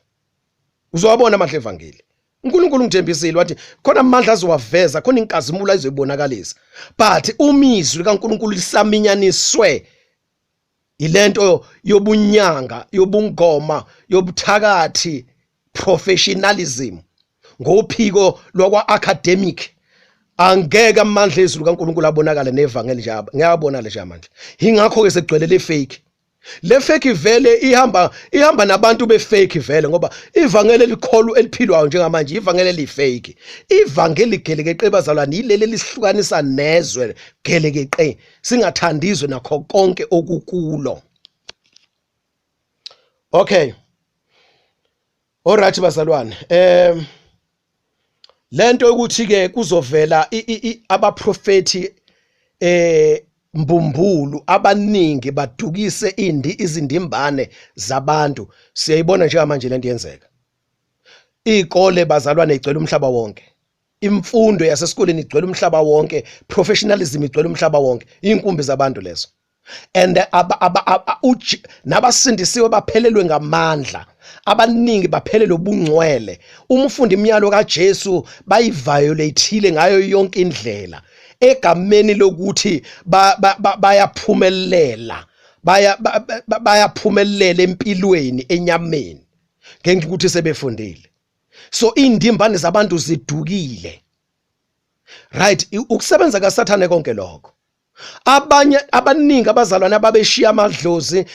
uzowabona amandla evangeli. uNkulunkulu ungithembisile wathi khona amandla azowaveza, khona inkazimulo ayizoyibonakalisa, but umizwi kaNkulunkulu lisaminyaniswe ilento yobunyanga, yobungoma, yobuthakathi, professionalism ngophiko lwakwa academic. Angeke amandla ezulu kaNkulunkulu abonakale nevangeli nje, ngiyabona le nje amandla. Ingakho ke sekugcwele le fake, le fake vele ihamba nabantu be fake vele, ngoba ivangeli elikhulu eliphilwayo njengamanje ivangeli elifake. Ivangeli gelekeqe bazalwane yileli elisihlukanisa nezwe gelekeqe, singathandizwe nakho konke okukulo. Okay, alright bazalwane, lento ukuthi ke kuzovela abaprofeti mbumbulu abaningi badukise indi izindimbane zabantu, siyayibona njengamanje lento yenzeka. Izikole bazalwane igcwele umhlaba wonke, imfundo yasesikoleni igcwele umhlaba wonke, professionalism igcwele umhlaba wonke, inkumbi zabantu lezo. And nabasindisiwe baphelelwe ngamandla, abaningi baphelelwe ubungcwele. Uma ufunda imiyalo kaJesu bayiviolateile ngayo yonke indlela egameni lokuthi bayaphumelela, bayaphumelela empilweni enyameni ngenxa ukuthi sebefundile. So indimbane zabantu zidukile, right? Ukusebenza kaSathane konke lokho. Abanye abaningi abazalwane ababeshiya amadlozi,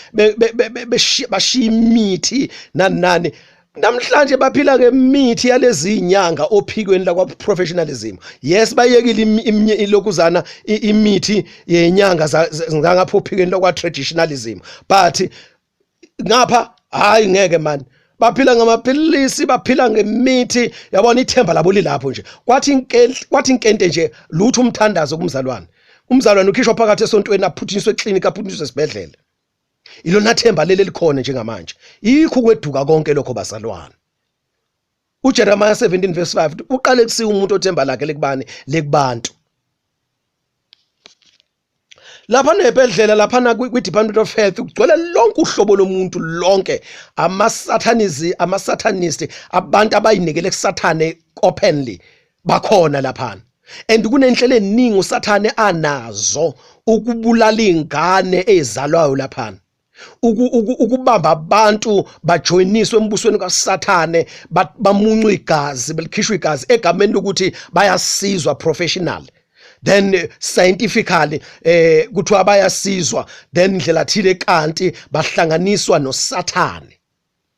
bashiya imithi nani nani, namhlanje baphila ngemithi yalezi inyanga ophikweni lakwa professionalism. Yes, bayekile ilokuzana imithi yenyanga ngapha ophikweni lakwa traditionalism, but ngapha hayi ngeke man, baphila ngamaphilisi, baphila ngemithi, yabona ithemba labo lilapho nje. Kwathi inkente nje lutho umthandazo kumzalwane, umzalwane ukhishwa phakathi esontweni, aphuthunyiswe eclinic, aphuthunyiswe esibhedlela. Ilona themba leli elikhona njengamanje. Yikho kweduka konke lokho bazalwane. uJeremiah 17 verse 5 uqale kusiwa umuntu othemba lakhe lekubani, lekubantu. Lapha nebhedlela lapha na kwi-Department of Health kugcwele lonke uhlobo lomuntu lonke, ama-satanism, ama-satanist, abantu abayinikele kusathane openly bakhona laphana. And kunenhlelo eningi usathane anazo ukubulala ingane ezalwayo laphana, ukubamba abantu bajoyiniswe embusweni kaSathane, bamuncwe igazi, belikhishwa igazi egameni lokuthi bayasizwa professional, then scientifically kuthiwa bayasizwa, then indlela thile kanti bahlanganiswa noSathane.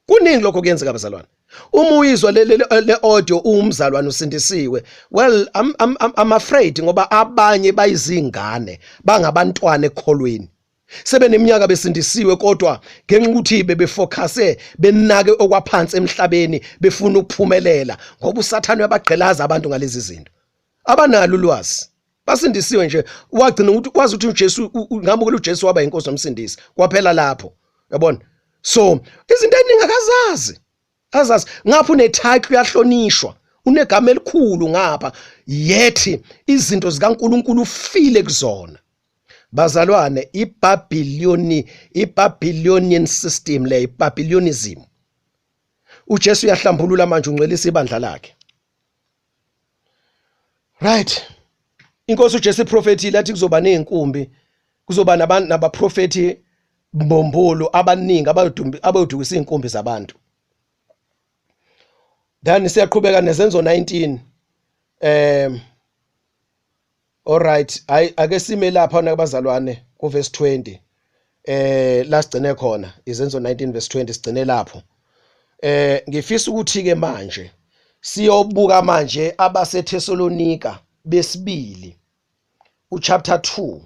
Kuningi lokho kuyenzeka bazalwane. Uma uyizwa le audio umzalwane usindisiwe, well, I'm afraid, ngoba abanye bayizingane, bangabantwana ekholweni, sebeneminyaka besindisiwe, kodwa ngenxa ukuthi bebefocuse benake okwaphansi emhlabeni, befuna ukuphumelela, ngoba uSathane uyabagqilaza abantu ngalezi zinto, abanalo ulwazi. Basindisiwe nje, wagcina ukuthi wazi ukuthi uJesu ngamukela uJesu waba inkosi nomsindisi, kwaphela lapho, yabona. So izinto eziningi akazazi, azazi ngapha une-title, uyahlonishwa, unegama elikhulu ngapha, yethi izinto zikaNkuluNkulu ufile kuzona bazalwane. iBabyloni, iBabylonian system le, iBabylonism. uJesu uyahlambulula manje, ungcwelisa ibandla lakhe, right? Inkosi uJesu iprofethile athi kuzoba nezinkumbi, kuzoba nabaprofethi mbumbulu abaningi abayodukisa izinkumbi zabantu. Then siyaqhubeka neZenzo 19. Alright, hayi ake sime lapha nabazalwane ku verse 20 la sigcine khona, iZenzo 19 verse 20, sigcine lapho. Ngifisa ukuthi ke manje siyobuka manje abaseThesalonika besibili uchapter 2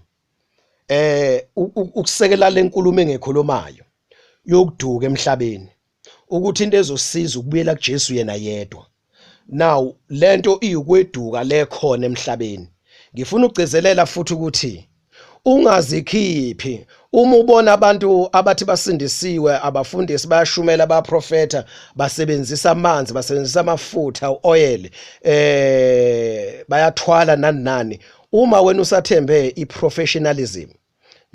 ukusekela lenkulumo engekhulumayo yokuduka emhlabeni. Ukuthi into ezosiza ukubuyela kuJesu yena yedwa. Now lento iyukweduka lekhona emhlabeni. Ngifuna ukugcizelela futhi ukuthi ungazikhiphi uma ubona abantu abathi basindisiwe, abafundisi bayashumela, baprofetha, basebenzisa amanzi, basebenzisa amafutha, uoil, bayathwala nani nani. Uma wena usathembe iprofessionalism,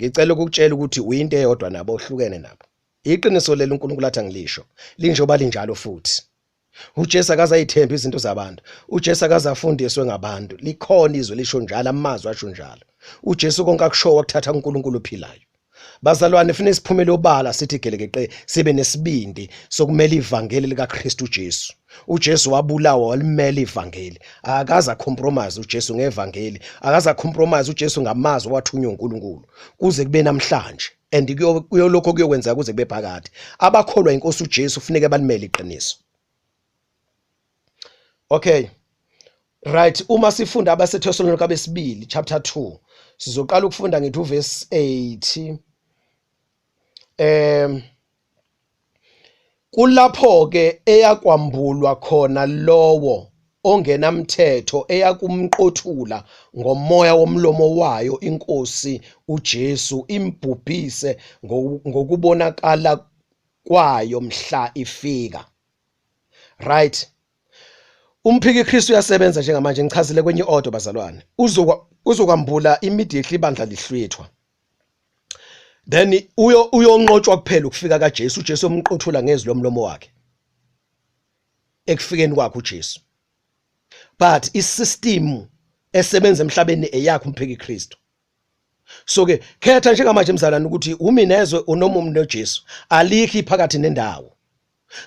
ngicela ukukutshela ukuthi uyinto eyodwa nabo, ohlukene nabo. Iqiniso leli uNkulunkulu athi angilisho linjengoba linjalo futhi. UJesu akazayithemba izinto zabantu. UJesu akazafundiswe ngabantu. Likhona izwi lisho njalo, amazwi asho njalo. UJesu konke akushoyo wakuthatha kuNkulunkulu ophilayo. Bazalwane, funa siphumele obala sithi gelekeqe, sibe nesibindi sokumela ivangeli likaKristu Jesu. uJesu wabulawa walimela ivangeli. Akaze compromise uJesu ngevangeli, akaze compromise uJesu ngamazwi wathunywa uNkulunkulu kuze kube namhlanje. And kuyolokho kuyokwenzeka kuze kube phakade. Abakholwa inkosi uJesu kufuneka balimele iqiniso. Okay. Right, uma sifunda abaseThesalonika besibili chapter 2, sizoqala ukufunda ngithi uverse 8. Kulapho ke eyakwambulwa khona lowo ongenamthetho, eyakumqothula ngomoya womlomo wayo inkosi uJesu, imbhubhise ngokubonakala kwayo mhla ifika. Right, umphiki Kristu uyasebenza njengamanje, ngichazile kwenye iaudio bazalwane. Uzokwambula immediately ibandla lihlwithwa, then uyonqotshwa kuphela ukufika kaJesu. uJesu omqothula ngezwi lomlomo wakhe ekufikeni kwakhe uJesu. But isystem esebenza emhlabeni eyakhe umphiki Kristu. So ke khetha njengamanje mzalwane ukuthi umi nezwe unoma umi noJesu. Alikho phakathi nendawo.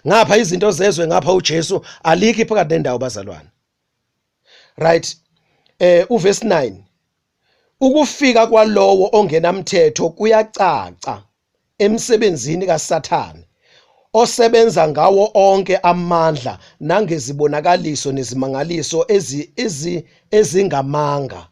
Ngapha izinto zezwe, ngapha uJesu, alikho phakathi nendawo bazalwane. Right, uverse 9, ukufika kwalowo ongenamthetho kuyacaca emsebenzini kaSathane, osebenza ngawo onke amandla nangezibonakaliso nezimangaliso ezingamanga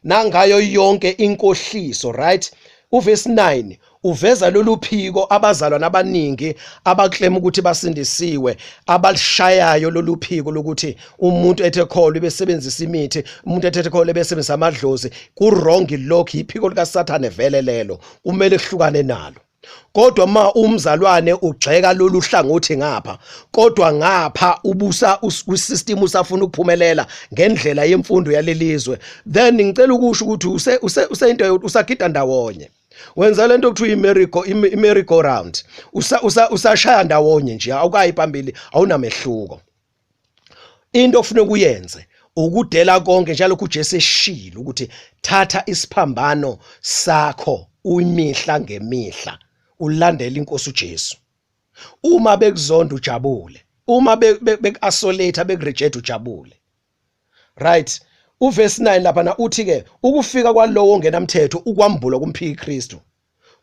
nangayo yonke inkohliso. Right, uverse 9 uveza lolu phiko abazalwane abaningi abaclaim ukuthi basindisiwe abalishayayo, lolu phiko lokuthi umuntu ethe kholwa ebesebenzisa imithi, umuntu ethe kholwa ebesebenzisa amadlozi. Ku wrong lokho, iphiko likaSathane vele lelo, kumele kuhlukane nalo. Kodwa ma umzalwane ugxeka lolu hlangothi ngapha, kodwa ngapha ubusa kwisystem, usafuna ukuphumelela ngendlela yemfundo yalelizwe, then ngicela ukusho ukuthi useyinto usagida ndawonye, wenza lento okuthiwa i-merry go round, usashaya ndawonye nje, awukayi phambili, awunamehluko. Into ofuneka uyenze ukudela konke, njalo kuJesu eshilo ukuthi thatha isiphambano sakho uyimihla ngemihla ulandele inkosi uJesu. Uma bekuzonda ujabule, uma bekuisolate, bekureject, ujabule. Right, uverse 9 lapha na uthi ke ukufika kwalowo ongenamthetho, ukwambulwa kumphiki Kristu,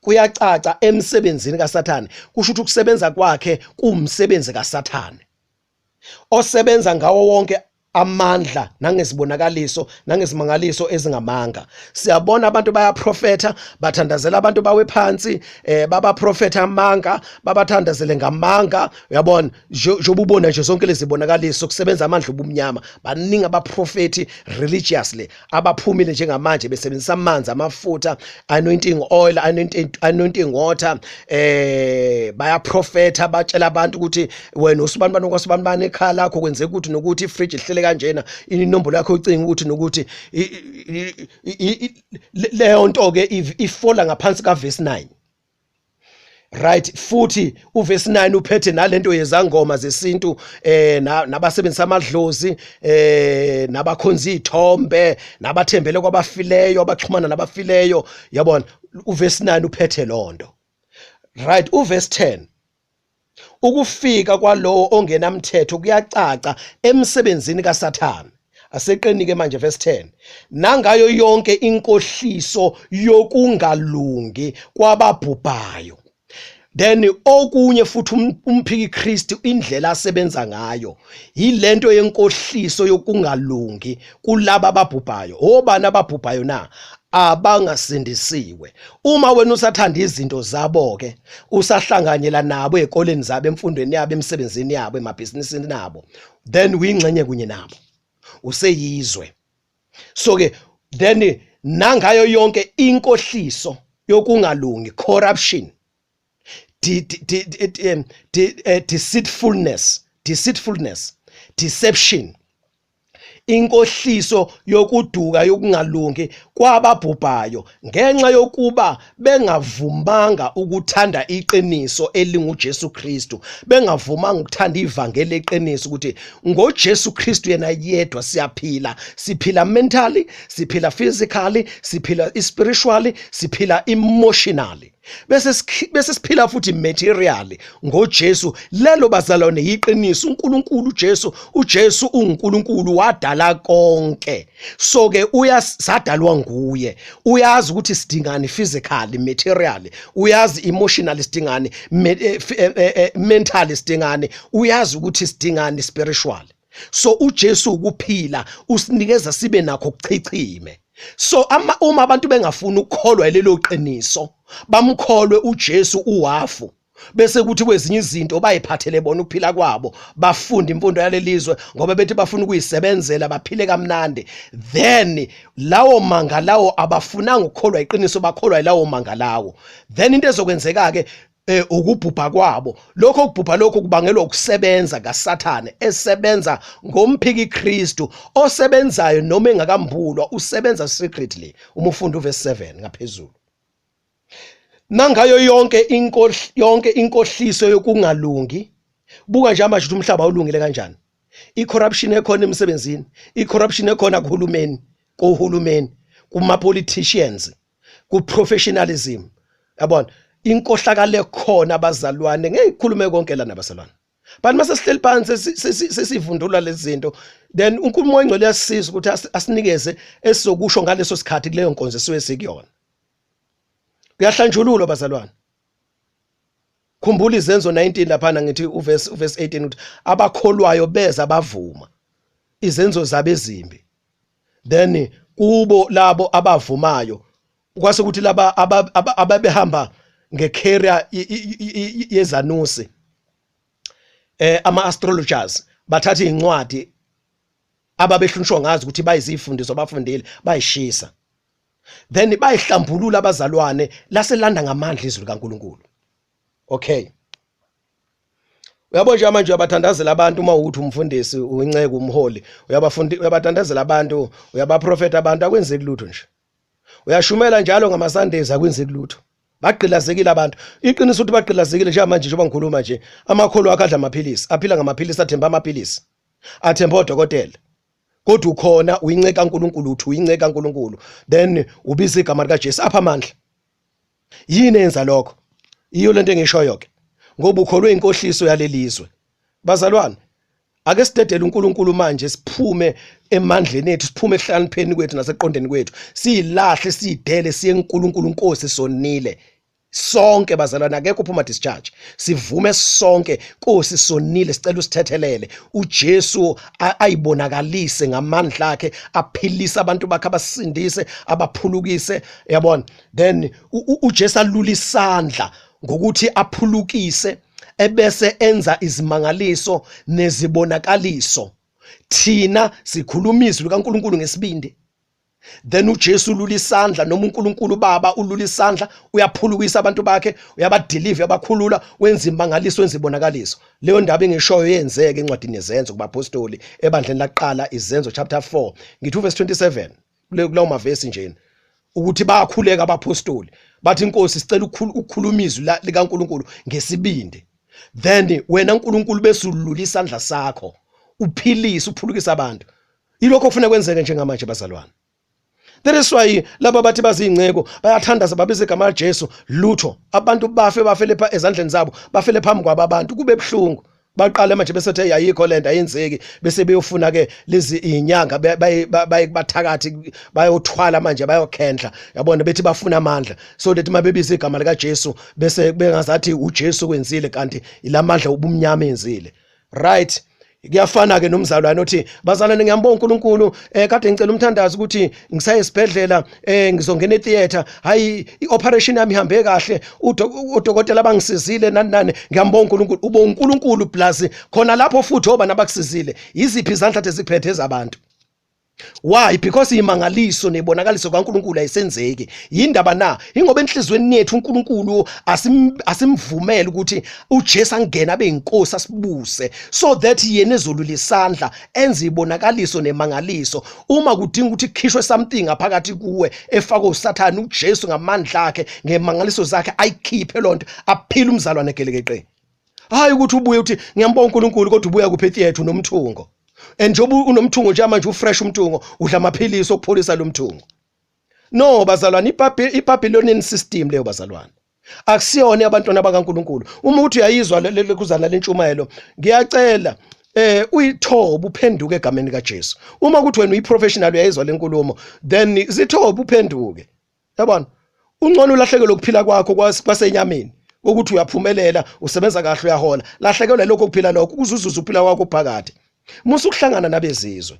kuyacaca emsebenzini kaSathane. Kusho ukuthi ukusebenza kwakhe kuwumsebenzi kaSathane osebenza ngawo wonke amandla nangezibonakaliso nangezimangaliso ezingamanga. Siyabona abantu bayaprofetha, bathandazela abantu bawe phansi, babaprofetha amanga, babathandazele ngamanga. Uyabona njengoba ubona nje zonke lezi zibonakaliso kusebenza amandla obumnyama. Baningi abaprofethi religiously abaphumile njengamanje besebenzisa amanzi, amafutha, anointing oil, anointing water, bayaprofetha, batshela abantu ukuthi wena usibani bani kwasibani bani, ekhaya lakho kwenzeka ukuthi nokuthi, ifridge ihlele kanjena, inombolo yakho ucinga ukuthi nokuthi. Leyo nto ke ifola ngaphansi ka verse 9. Right, futhi uverse 9 uphethe nalento yezangoma zesintu, nabasebenzisa amadlozi, nabakhonza izithombe, nabathembele kwabafileyo, abaxhumana nabafileyo. Yabona, uverse 9 uphethe lonto. Right, uverse 10, ukufika kwalowo ongenamthetho kuyacaca emsebenzini kaSathane. Aseqenike manje verse 10, nangayo yonke inkohliso yokungalungi kwababhubhayo. Then okunye futhi, umphiki Kristu indlela asebenza ngayo yilento yenkohliso yokungalungi kulaba ababhubhayo. Obani ababhubhayo na? Abangasindisiwe. Uma wena usathanda izinto zabo ke, usahlanganyela nabo ezikoleni zabo, emfundweni yabo, emsebenzini yabo, emabhizinisini nabo, then uyingxenye kunye nabo, useyizwe. So ke then nangayo yonke inkohliso yokungalungi, corruption, deceitfulness, deceitfulness, deception, inkohliso yokuduka yokungalungi kwababhubhayo ngenxa yokuba bengavumanga ukuthanda iqiniso elinguJesu Kristu, bengavumanga ukuthanda ivangeli leqiniso ukuthi ngoJesu Kristu yena yedwa siyaphila, siphila mentally, siphila physically, siphila spiritually, siphila emotionally, bese siphila futhi materially ngoJesu. Lelo bazalwane yiqiniso. uNkulunkulu uJesu, uJesu uNkulunkulu wadala konke, so ke uyasadalwa nguye, uyazi ukuthi sidingani physically, materially, uyazi emotionally sidingani, mentally sidingani, uyazi ukuthi sidingani spiritually. So uJesu ukuphila usinikeza sibe nakho kuchichime. So uma abantu bengafuni ukukholwa lelo qiniso, bamkholwe uJesu uwafu, bese kuthi kwezinye izinto bayiphathele bona ukuphila kwabo, bafunda imfundo yalelizwe ngoba bethi bafuna ukuyisebenzela baphile kamnandi, then lawo manga lawo abafunanga ukukholwa iqiniso, bakholwa lawo manga lawo. Then into ezokwenzeka ke, ukubhubha kwabo, lokho kubhubha lokho kubangelwa ukusebenza kaSathane esebenza ngomphiki Kristu osebenzayo noma engakambulwa, usebenza secretly. Uma ufunda uverse 7 ngaphezulu, nangayo yonke yonke inkohliso yokungalungi. Buka nje manje ukuthi umhlaba ulungile kanjani, i-corruption ekhona emsebenzini, i-corruption ekhona kuhulumeni, kohulumeni, kuma politicians, ku professionalism, yabona inkohlakalo ekhona abazalwane. Ngeke ngikhulume konke lana bazalwane, but mase sihleli phansi sesivundula lezi zinto, then uNkulunkulu oyingcwele uyasisiza ukuthi asinikeze esizokusho ngaleso sikhathi kuleyo nkonzo esuke sikuyona. Kuyahlanjululwa bazalwane. Khumbula iZenzo 19 laphana, ngithi uverse 18, ukuthi abakholwayo beza bavuma izenzo zabo ezimbi, then kubo labo abavumayo kwase kuthi laba ababehamba ngecareer yezanusi, ama astrologers, bathatha incwadi ababehlunshwa ngazo ukuthi bayizifundiso bafundile, bayishisa, then bayihlambulula abazalwane, laselanda ngamandla izwi likaNkuluNkulu. Okay, uyabo nje manje uyabathandazela abantu, uma uthi umfundisi, uyinceke, umholi, uyabafundi, uyabathandazela abantu, uyabaprofeta abantu, akwenzeki lutho nje. Uyashumela njalo ngama Sundays, akwenzeki lutho. Bagqilazekile abantu, iqiniso ukuthi bagqilazekile. Njengamanje njengoba ngikhuluma nje, amakholwa akhe adla amaphilisi, aphila ngamaphilisi, athemba amaphilisi, athemba odokotela, kodwa ukhona uyinceka kaNkuluNkulu, uthi uyinceka kaNkuluNkulu, then ubiza igama likaJesu, apha amandla. Yini enza lokho? Iyo lento engishoyo ke, ngoba ukholwe inkohliso yalelizwe. Bazalwane, ake sidedele uNkulunkulu manje, siphume emandleni ethu, siphume ekuhlakanipheni kwethu naseqondeni kwethu, siyilahle, siyidele, siye kuNkulunkulu. Nkosi, sonile sonke bazalwane, akekho uphuma discharge. Sivume sonke, Nkosi, sonile, sicela usithethelele. uJesu ayibonakalise ngamandla akhe, aphilise abantu bakhe, abasindise, abaphulukise, yabona. Then uJesu alula isandla ngokuthi aphulukise, ebese enza izimangaliso nezibonakaliso. Thina sikhuluma izwi likaNkuluNkulu ngesibindi, then uJesu ulula isandla, noma uNkulunkulu Baba ulula isandla, uyaphulukisa abantu bakhe, uyabadeliver, uyabakhulula, wenza imangaliso, wenza ibonakaliso. Leyo ndaba engishoyo yenzeke encwadini yeZenzo kubapostoli ebandleni laqala, iZenzo chapter 4, ngithi uverse 27, kulawo mavesi njena, ukuthi bayakhuleka abapostoli, bathi, "Inkosi, sicela ukukhuluma izwi likaNkuluNkulu ngesibindi, then wena uNkulunkulu bese ulula isandla sakho, uphilise, uphulukise abantu." Yilokho kufanele kwenzeke njengamanje bazalwane. That is why laba bathi bazinceko bayathandaza, babiza igama laJesu, lutho. Abantu bafe, bafele ezandleni zabo, bafele phambi kwabo abantu, kube buhlungu. Baqale manje bese ayikho lento, ayenzeki, bese beyofuna ke lezi inyanga, baye bathakathi, bayothwala manje, bayokhendla, yabona, bethi bafuna amandla, so that mabebiza igama lika Jesu bese bengazathi uJesu kwenzile, kanti ilamandla ubumnyama enzile. Right. Kuyafana ke nomzalwane othi bazalwane ngiyambonga uNkulunkulu kade ngicela umthandazo ukuthi ngisaye esibhedlela ngizongena etheater, hayi ioperation yami ihambe kahle, udokotela bangisizile nani nani, ngiyambonga uNkulunkulu. Ubonga uNkulunkulu plus khona lapho futhi oba nabakusizile. Yiziphi izandla eziphethe ezabantu? Why? Because imangaliso nebonakaliso kaNkuluNkulu ayisenzeki. Yindaba na? Ingoba enhlizweni yethu uNkulunkulu asimvumele ukuthi uJesu angene abe inkosi asibuse so that yena ezolula isandla enze ibonakaliso nemangaliso. Uma kudinga ukuthi kukhishwe something ngaphakathi kuwe efakwe uSathane, uJesu ngamandla akhe ngemangaliso zakhe ayikhiphe lonto, aphile umzalwane gelekeqe. Hayi ukuthi ubuye uthi ngiyambonga uNkulunkulu kodwa ubuya kuphi etheatre unomthungo. And njengoba unomthungo nje manje ufresh umthungo, udla amaphilisi okupholisa lo mthungo. No bazalwane, iBabylonian system leyo bazalwane. Akusiyona abantwana bakaNkulunkulu. Uma uthi uyayizwa lekuzana lentshumayelo, ngiyacela uyithobe uphenduke egameni kaJesu. Uma kuthi wena uyiprofessional uyayizwa lenkulumo, then zithobe uphenduke. Yabona? Ungcono ulahlekelwe ukuphila kwakho kwasenyameni ukuthi uyaphumelela, usebenza kahle, uyahola. Lahlekelwa lokho kuphila lokho ukuze uzuze ukuphila kwakho phakade. Musa ukuhlangana nabezizwe.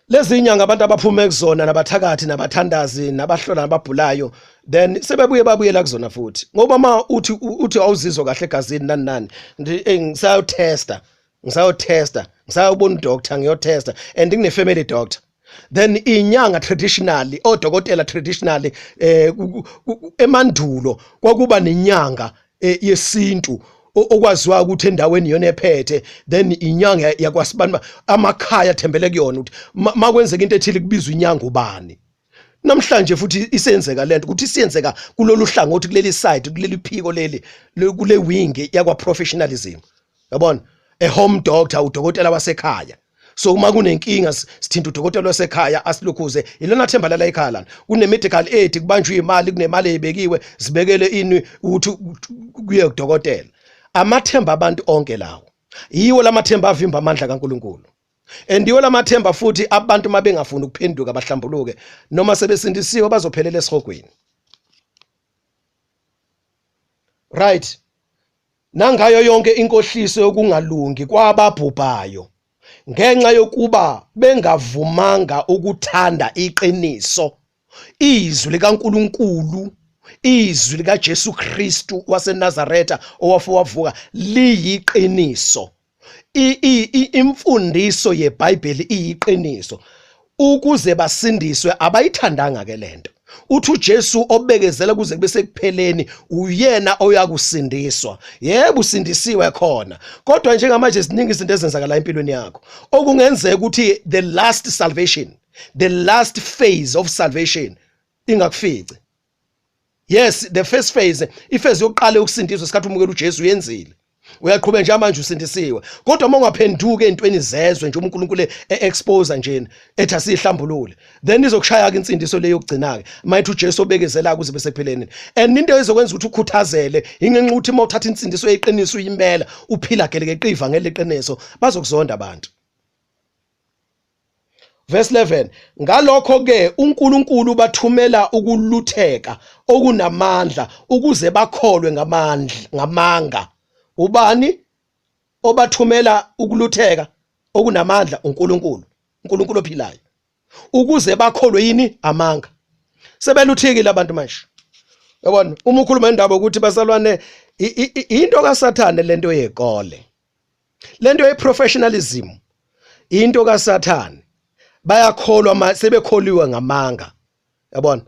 Lezi inyanga abantu abaphume kuzona nabathakathi nabathandazi nabahlola nababhulayo, then sebebuye babuyela kuzona futhi. Ngoba ma uthi awuzizwa kahle egazini nani nani, ngisayotesta, ngisayotesta, ngisayobona udoctor, ngiyotesta and ngine family doctor. Then inyanga traditionally, odokotela traditionally, emandulo kwakuba nenyanga yesintu okwaziwa ukuthi endaweni iyona ephethe, then inyanga yakwasibani, amakhaya athembele kuyona ukuthi makwenzeka into ethile kubizwa inyanga ubani. Namhlanje futhi isenzeka lento ukuthi isiyenzeka kulolu hlangothi, kuleli side, kuleli phiko leli, kule wing yakwa professionalism. Yabona, a home doctor, udokotela wasekhaya. So uma kunenkinga sithinta udokotela wasekhaya asilukhuze, ilona themba lala ekhaya lana. Kune medical aid, kubanjwe imali, kunemali ebekiwe, sibekele ini ukuthi kuye kudokotela. Amathemba abantu onke lawo yiwo lamathemba avimba amandla kaNkuluNkulu. And yiwo lamathemba futhi abantu mabengafuni ukuphenduka bahlambuluke, noma sebesindisiwe bazophelela esihogweni. Right. Nangayo yonke inkohliso yokungalungi kwababhubhayo ngenxa yokuba bengavumanga ukuthanda iqiniso, izwi likaNkuluNkulu, izwi likaJesu Kristu waseNazaretha owafa wavuka liyiqiniso. Imfundiso yeBhayibheli iyiqiniso. Ukuze basindiswe abayithandanga ke lento. Uthi uJesu obekezela kuze kube sekupheleni uyena oyakusindiswa. Yebo usindisiwe khona, kodwa njengamanje ziningi izinto ezenzakala empilweni yakho okungenzeka ukuthi the last salvation, the last phase of salvation ingakufici. Yes, the first phase, iphase yokuqala yokusindiswa isikhathi umukela uJesu uyenzile. Uyaqhubeka nje manje usindisiwe. Kodwa uma ungaphenduki ezintweni zezwe nje uNkulunkulu e-expose nje ethi asihlambulule, then izokushaya ke insindiso leyo yokugcina ke. Mayithi uJesu obekezela kuze bese kupheleni. And into ezokwenza ukuthi ukhuthazele ingenxa ukuthi uma uthatha insindiso yeqiniso uyimpela uphila gelekeqe ivangeli leqiniso, bazokuzonda abantu. Verse 11, ngalokho ke uNkulunkulu bathumela ukulutheka okunamandla ukuze bakholwe ngamandla ngamanga. Ubani obathumela ukulutheka okunamandla? uNkulunkulu, uNkulunkulu ophilayo, ukuze bakholwe yini? Amanga. Sebeluthikile abantu manje. Yabona, uma ukhuluma indaba ukuthi basalwane into kaSathane lento yekole, lento ye-professionalism into kaSathane, bayakholwa sebekholiwe ngamanga. Yabona,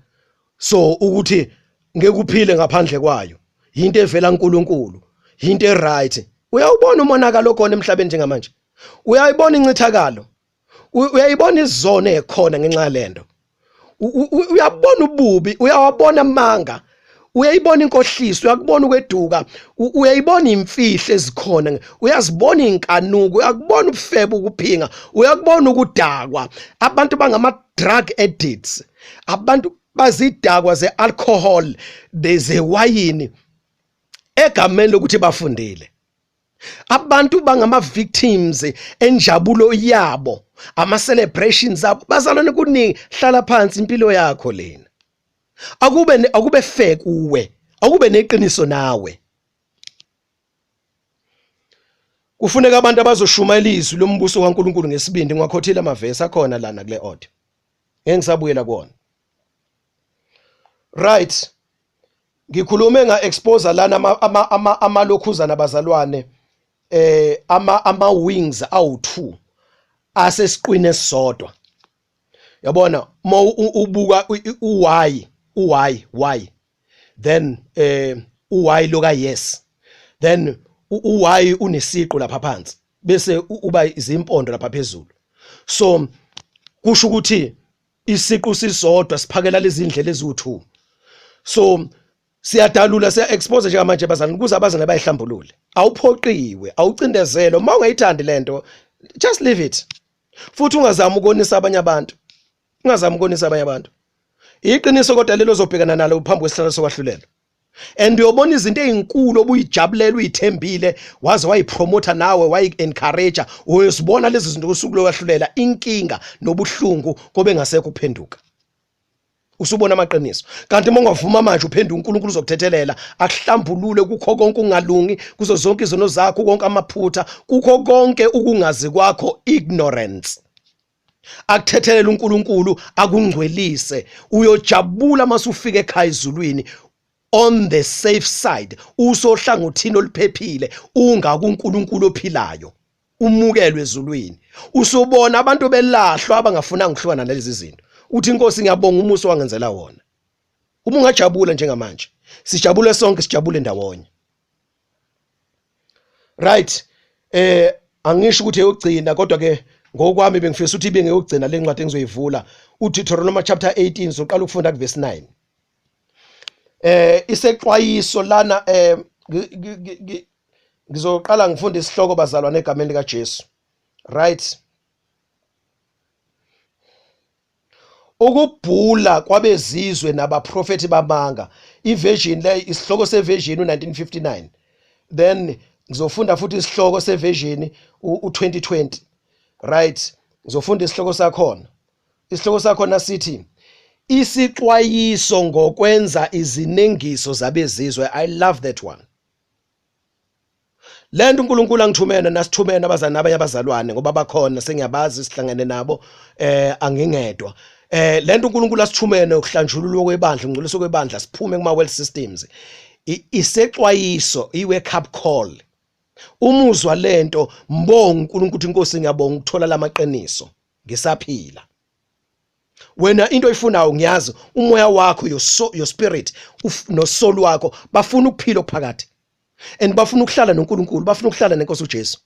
so ukuthi ngeke uphile ngaphandle kwayo, into evela kuNkulunkulu, into eright. Uyawubona umonakalo okhona emhlabeni njengamanje, uyayibona incithakalo, uyayibona izono ekhona ngenxa yalento, uyabona ububi, uyawabona amanga, uyayibona inkohliso, uyakubona ukweduka, uyayibona imfihlo ezikhona, uyazibona inkanuko, uyakubona ubufebe, ukuphinga, uyakubona ukudakwa. Abantu bangama drug addicts, abantu bazidakwa ze-alcohol, zewayini, egameni lokuthi bafundile. Abantu bangama victims enjabulo yabo, ama celebrations abo. Bazalwane, kuningi, hlala phansi, impilo yakho lena. Akube fair kuwe, akube neqiniso nawe. Kufuneka abantu abazoshumayela izwi lombuso kaNkulunkulu ngesibindi. Ngiwakhothile amavesi akhona lana kule audio, ngeke ngisabuyela kuwona. Right, ngikhulume nga expose lana amalokhuzana bazalwane, ama wings awu2 asesiqwini esisodwa. Yabona uma ubuka u-y, u-y y, then u-y loka yes, then u-y unesiqu lapha phansi, bese uba izimpondo lapha phezulu. So kusho ukuthi isiqu sisodwa siphakela lezi ndlela eziwu2. So siyadalula, siya expose njengamanje bazalwane, ukuze abazalwane bayihlambulule. Awuphoqiwe, awucindezelwe. Uma ungayithandi lento, just leave it. Futhi ungazami ukonisa abanye abantu, ungazami ukonisa abanye abantu. Iqiniso kodwa lelo ozobhekana nalo phambi kwesihlalo sokwahlulela, and uyobona izinto ezinkulu obuyijabulela, uyithembile, waze wayipromota nawe, wayi-encourage. Uyosibona lezi zinto kusuku lokwahlulela, inkinga nobuhlungu kobe ngasekho ukuphenduka, usubona amaqiniso. Kanti uma ungavuma manje uphenduka, uNkulunkulu uzokuthethelela, akuhlambulule kukho konke ungalungi, kuzo zonke izono zakho, konke amaphutha, kukho konke ukungazi kwakho, ignorance. Akuthethelela uNkulunkulu, akungcwelise. Uyojabula masufika ekhaya ezulwini, on the safe side, usohlangothini oluphephile, ungakuNkulunkulu ophilayo, umukelwe ezulwini. Usubona abantu belahlwa abangafunanga ukuhlukana nalezi zinto, uthi, "Inkosi, ngiyabonga umusa wangenzela wona." Uma ungajabula njengamanje, sijabule sonke, sijabule ndawonye. Right, angisho ukuthi eyogcina, kodwa ke ngokwami bengifisa ukuthi ibe ngeyogcina le ncwadi engizoyivula, uDeuteronomy chapter 18. Soqala ukufunda kuverse 9. Isexwayiso lana, ngizoqala ngifunde isihloko bazalwane egameni lika Jesu. Right, ukubhula kwabezizwe nabaprofeti bamanga, iversion le, isihloko seversion u1959. Then ngizofunda futhi isihloko seversion u2020. Right, ngizofunda isihloko sakhona. Isihloko sakhona sithi isixwayiso ngokwenza izinengiso zabezizwe. I love that one. Lento uNkulunkulu angithumena, nasithumena abazali nabanye abazalwane, ngoba bakhona, sengiyabazi, sihlangene nabo, angingedwa. Lento uNkulunkulu asithumene ukuhlanjululwa kwebandla, ungcoliso kwebandla, siphume kuma world systems, isexwayiso, i wake up call. Umuzwa lento, mbonga uNkulunkulu ukuthi, "Inkosi, ngiyabonga ukuthola lamaqiniso ngisaphila." Wena into oyifunayo ngiyazi, umoya wakho, your soul, your spirit no soul wakho bafuna ukuphila okuphakade, and bafuna ukuhlala noNkulunkulu, bafuna ukuhlala nenkosi uJesu.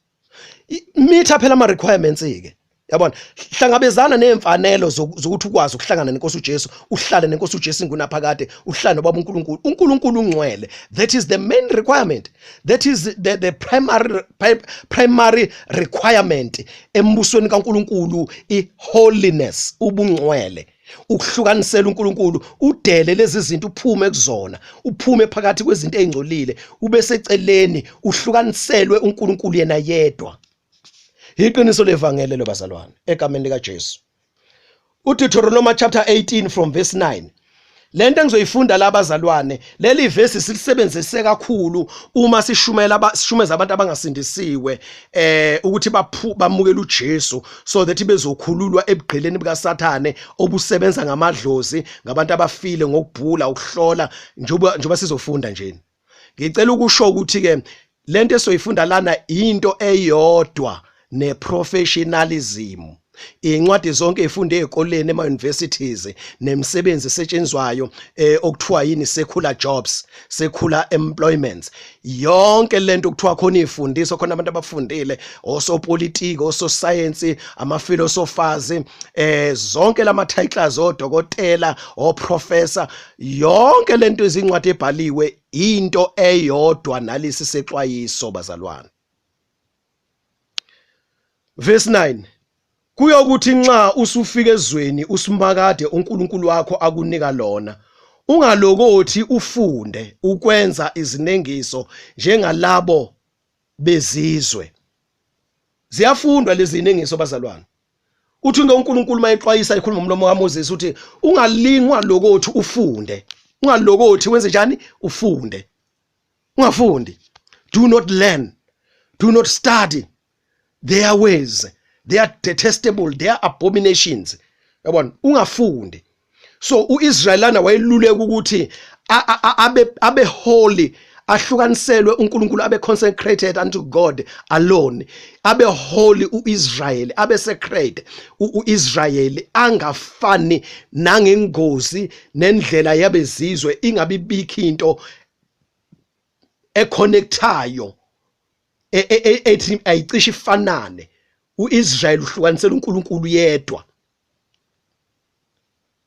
Meet phela ama requirements ke, yabona. Hlangabezana nezimfanelo zokuthi ukwazi ukuhlangana nenkosi uJesu, uhlale nenkosi uJesu ingunaphakade, uhlale nobaba uNkulunkulu. UNkulunkulu ungcwele. That is the main requirement, that is the primary requirement embusweni kaNkulunkulu, i-holiness, ubungcwele, ukuhlukanisela uNkulunkulu, udele lezi zinto, uphume kuzona, uphume phakathi kwezinto ezingcolile, ube seceleni, uhlukaniselwe uNkulunkulu yena yedwa. Iqiniso levangeli lo bazalwane egameni lika Jesu. uDeuteronomy chapter 18 from verse 9. Lento engizoyifunda la bazalwane, leli verse silisebenzise kakhulu uma sishumela, sishumeza abantu abangasindisiwe ukuthi bamukele uJesu so that bezokhululwa ebugqileni bukaSathane obusebenza ngamadlozi, ngabantu abafile, ngokubhula, ukuhlola, njengoba sizofunda nje. Ngicela ukusho ukuthi ke lento esoyifunda lana into eyodwa neprofessionalism, incwadi zonke ezifunde ezikoleni, ema universities, nemisebenzi esetshenzwayo, okuthiwa yini, secular jobs, secular employments, yonke lento okuthiwa khona ifundiso khona abantu abafundile, osopolitiki, ososayensi, ama philosophers, zonke lama titles, odokotela, oprofessor, yonke lento, izincwadi ebhaliwe, into eyodwa nalesi sexwayiso bazalwane. Verse 9: Kuyokuthi nxa usufika ezweni uSimakade uNkulunkulu wakho akunika lona, ungalokothi ufunde ukwenza izinengiso njengalabo bezizwe. Ziyafundwa lezi zinengiso bazalwane. Uthi ke uNkulunkulu mayexwayisa, ekhuluma ngomlomo kaMoses, uthi ungalingwa lokothi ufunde, ungalokothi wenze njani, ufunde. Ungafundi, do not learn. Do not study their ways. They are detestable, they are abominations. Yabona, ungafundi. So uIsrael lana wayeluleka ukuthi abe holy, ahlukaniselwe uNkulunkulu, abe consecrated unto God alone, abe holy uIsrael, abe sacred uIsrael, angafani nangengozi nendlela yabezizwe, ingabi bikho into econnectayo ethi ayicishe ifanane. uIsrael uhlukanisela uNkulunkulu yedwa.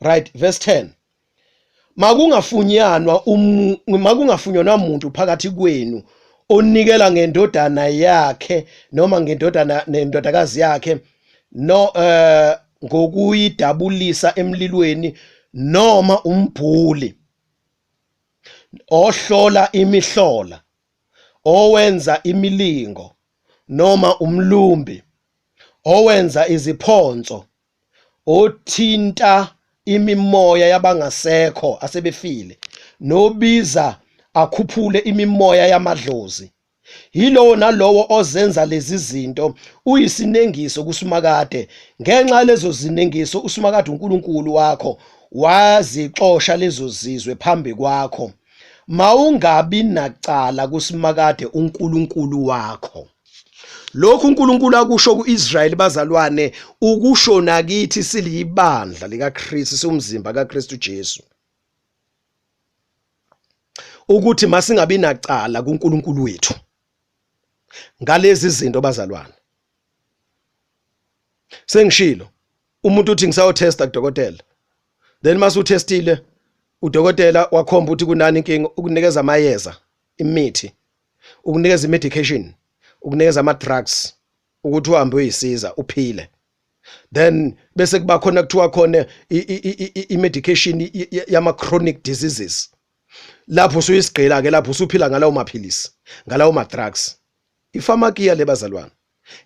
Right, verse 10. Makungafunyanwa umuntu phakathi kwenu onikela ngendodana yakhe noma ngendodana nendodakazi yakhe no ngokuyidabulisa emlilweni, noma umbhuli ohlola imihlola, owenza imilingo, noma umlumbi owenza iziphonso, othinta imimoya yabangasekho asebefile, nobiza akhuphule imimoya yamadlozi. Yilowo nalowo ozenza lezi zinto uyisinengiso kuSimakade. Ngenxa lezo zinengiso uSimakade uNkulunkulu wakho wazixosha lezo zizwe phambi kwakho. Mawungabi nacala kuSimakade uNkulunkulu wakho. Lokhu uNkulunkulu akusho kuIsrael bazalwane, ukusho nakithi silibandla likaKristu, siwumzimba kaKristu Jesu, ukuthi masingabi nacala kuNkulunkulu wethu ngalezi zinto bazalwane. Sengishilo, umuntu uthi ngisayotesta kudokotela, then mase utestile udokotela wakhomba ukuthi kunani inkinga, ukunikeza amayeza, imithi, ukunikeza imedication, ukunikeza ama drugs ukuthi uhambe uyisiza uphile. Then bese kuba khona kuthiwa khona i-medication yama chronic diseases, lapho usuyisigqila ke, lapho usuphila ngalawo maphilisi, ngalawo ma drugs. Ipharmakia le bazalwane,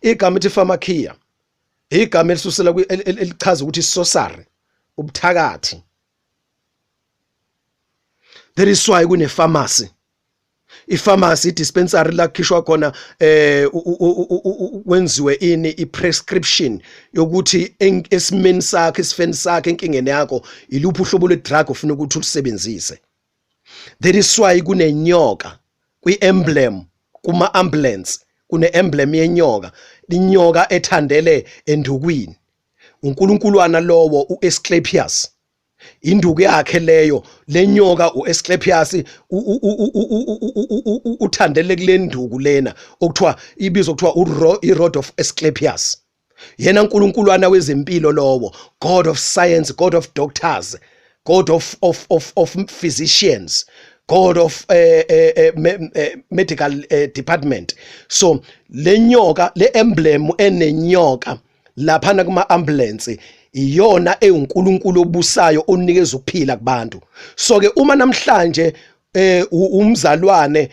igama ethi pharmakia igama elisusela elichaza ukuthi sorcery, ubuthakathi. There is why kune pharmacy. Ipharmacy, i-dispensary la kukhishwa khona kwenziwe ini, i-prescription yokuthi esimeni sakho, esifeni sakho, enkingeni yakho, iluphi uhlobo lwe-drug ofuna ukuthi ulusebenzise. There is why kunenyoka kwi-emblem kuma-ambulance, kune-emblem yenyoka, inyoka ethandele endukwini. Unkulunkulwana lowo uAsclepius, induku yakhe leyo, lenyoka uAsclepius uthandele kule nduku lena okuthiwa ibizwa kuthiwa i-rod of Asclepius. Yena uNkulunkulwana wezempilo lowo, God of science, God of doctors, God of physicians, God of medical department. So lenyoka, le emblem enenyoka laphana kuma ambulance, iyona ewuNkulunkulu obusayo onikeza ukuphila kubantu. So ke uma namhlanje umzalwane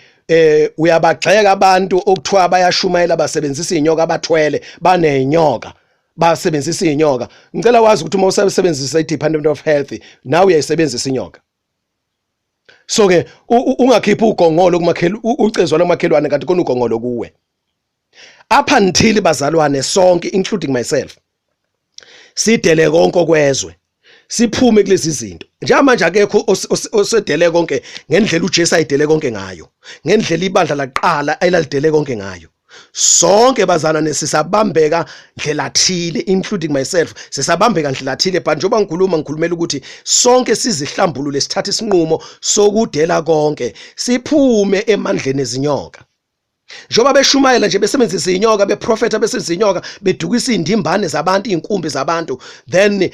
uyabagxeka abantu okuthiwa bayashumayela basebenzisa inyoka, abathwele banenyoka, basebenzisa inyoka, ngicela wazi ukuthi uma usebenzisa i-Department of Health nawe uyayisebenzisa inyoka. So ke ungakhiphi ugongolo kumakhelo, ucezwana kumakhelwane kanti kona ugongolo kuwe. Up until bazalwane sonke, including myself, sidele konke okwezwe, siphume kulezi zinto. Njengamanje akekho osedele konke ngendlela uJesu ayidele konke ngayo, ngendlela ibandla laqala elalidele konke ngayo. Sonke bazalwane sisabambeka ndlela thile, including myself, sisabambeka ndlela thile. But njengoba ngikhuluma, ngikhulumela ukuthi sonke sizihlambulule, sithathe isinqumo sokudela konke, siphume emandleni ezinyoka. Njengoba beshumayela nje besebenzisa inyoka, beprofeta besebenzisa inyoka, bedukisa indimbane zabantu, inkumbi zabantu, then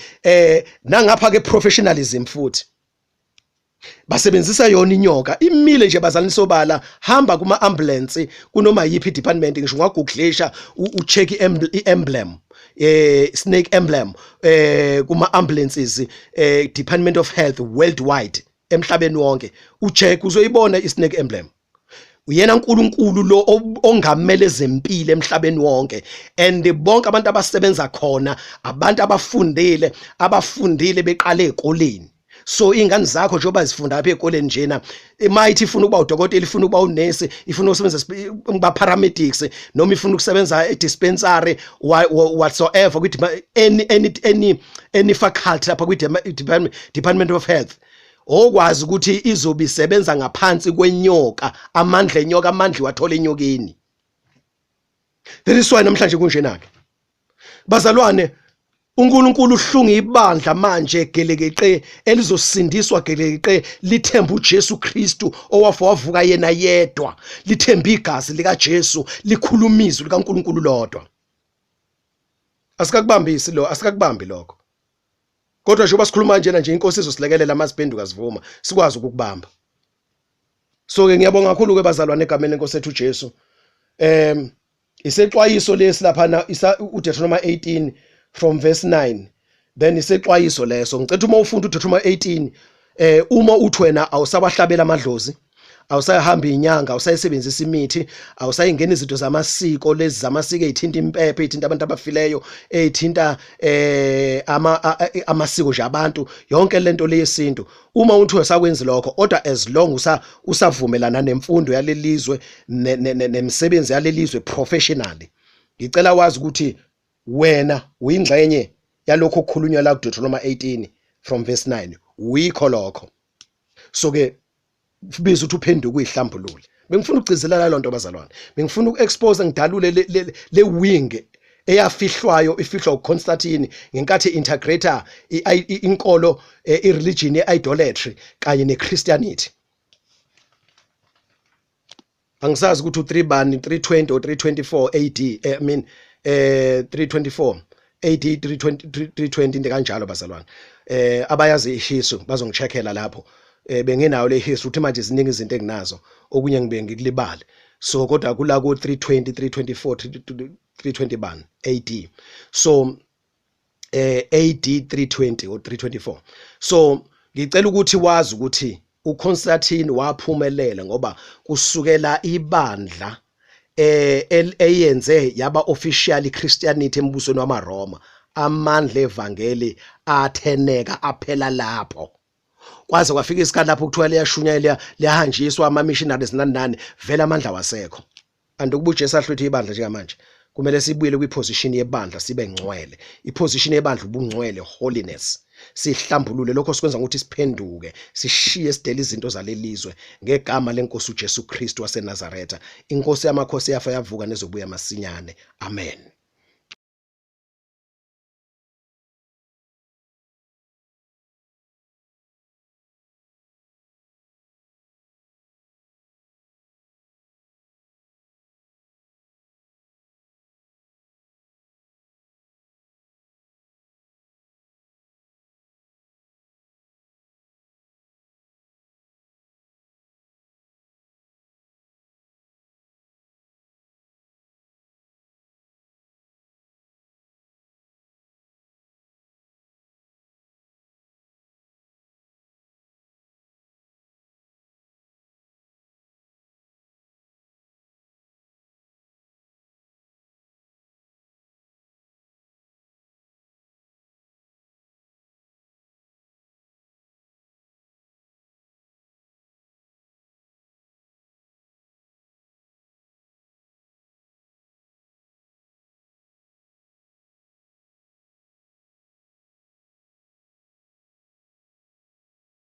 nangapha ke professionalism futhi basebenzisa yona inyoka imile nje bazalwane sobala. Hamba kuma ambulance kunoma yiphi department, ngisho ungagooglisha, ucheck i-emblem, snake emblem kuma ambulances, Department of Health worldwide, emhlabeni wonke, ucheck uzoyibona i-snake emblem. Uyena uNkulunkulu lo ongamele ezempilo emhlabeni wonke, and bonke abantu abasebenza khona abantu abafundile, abafundile beqale ezikoleni. So ingane zakho njengoba zifunda apha ezikoleni njena, mayithi ifuna ukuba udokotela, ifuna ukuba unesi, ifuna ukusebenza ukuba paramedics, noma ifuna ukusebenza e-dispensary, whatsoever, kwi any faculty lapha kwi Department of Health, okwazi ukuthi izobe isebenza ngaphansi kwenyoka, amandla enyoka, amandla iwathola enyokeni. That is why namhlanje kunjena ke bazalwane. uNkulunkulu uhlunga ibandla manje gelekeqe elizosindiswa, gelekeqe lithemba uJesu Kristu owafa wavuka yena yedwa, lithemba igazi likaJesu, likhuluma izwi likaNkulunkulu lodwa. Asikakubambisi lo, asikakubambi lokho, kodwa njengoba sikhuluma njena nje, inkosi izosilekelela masiphenduka sivuma sikwazi ukukubamba. So ke ngiyabonga kakhulu ke bazalwane egameni lenkosi ethu uJesu. Isexwayiso lesi lapha, uDeuteronomy 18 from verse 9, then isexwayiso leso. Ngicela uma ufunda uDeuteronomy 18, uma uthi wena awusabahlabela amadlozi, awusayahamba inyanga, awusayisebenzisa imithi, awusayingena izinto zamasiko lezi zamasiko ezithinta impepho, ezithinta abantu abafileyo, ezithinta amasiko nje abantu, yonke lento leyesintu, uma uthi usakwenzi lokho, kodwa as long usavumelana nemfundo yalelizwe nemisebenzi yalelizwe professionally, ngicela wazi ukuthi wena uyingxenye yalokho okukhulunywa la kuDeuteronomy 18 from verse 9, uyikho lokho. So ke biza ukuthi uphenduke, uyihlambulule. Bengifuna ukugcizelela lonto bazalwane, bengifuna uku-expose, ngidalule le wing eyafihlwayo, ifihlwa uConstantine ngenkathi integrate-a inkolo, i-religion ye-idolatry kanye ne-Christianity. Angisazi ukuthi u3 bani, 320 or 324 AD, I mean 324 AD, 320, 320, into kanjalo bazalwane. Abayazi ihistory bazongicheckela lapho. Bengenayo le history ukuthi manje ziningi izinto enginazo, okunye ngibe ngikulibale. So kodwa kula ku 320, 324, 320 bani AD, so AD 320 or 324. So ngicela ukuthi wazi ukuthi uConstantine waphumelela ngoba kusukela ibandla eyenze yaba officially Christianity embusweni wamaRoma, amandla evangeli atheneka aphela lapho, kwaze kwafika isikhathi lapho kuthiwa liyashunyayela, liyahanjiswa ama missionaries nani nani, vele amandla wasekho. And ukuba uJesu ahlwithe ibandla njengamanje, kumele sibuyele kwiposition yebandla, sibe ngcwele. Iposition yebandla ubungcwele, holiness. Sihlambulule, lokho sikwenza ngokuthi siphenduke, sishiye, sidele izinto zalelizwe ngegama lenkosi uJesu Kristu waseNazaretha, inkosi yamakhosi, yafa yavuka nezobuya masinyane. Amen.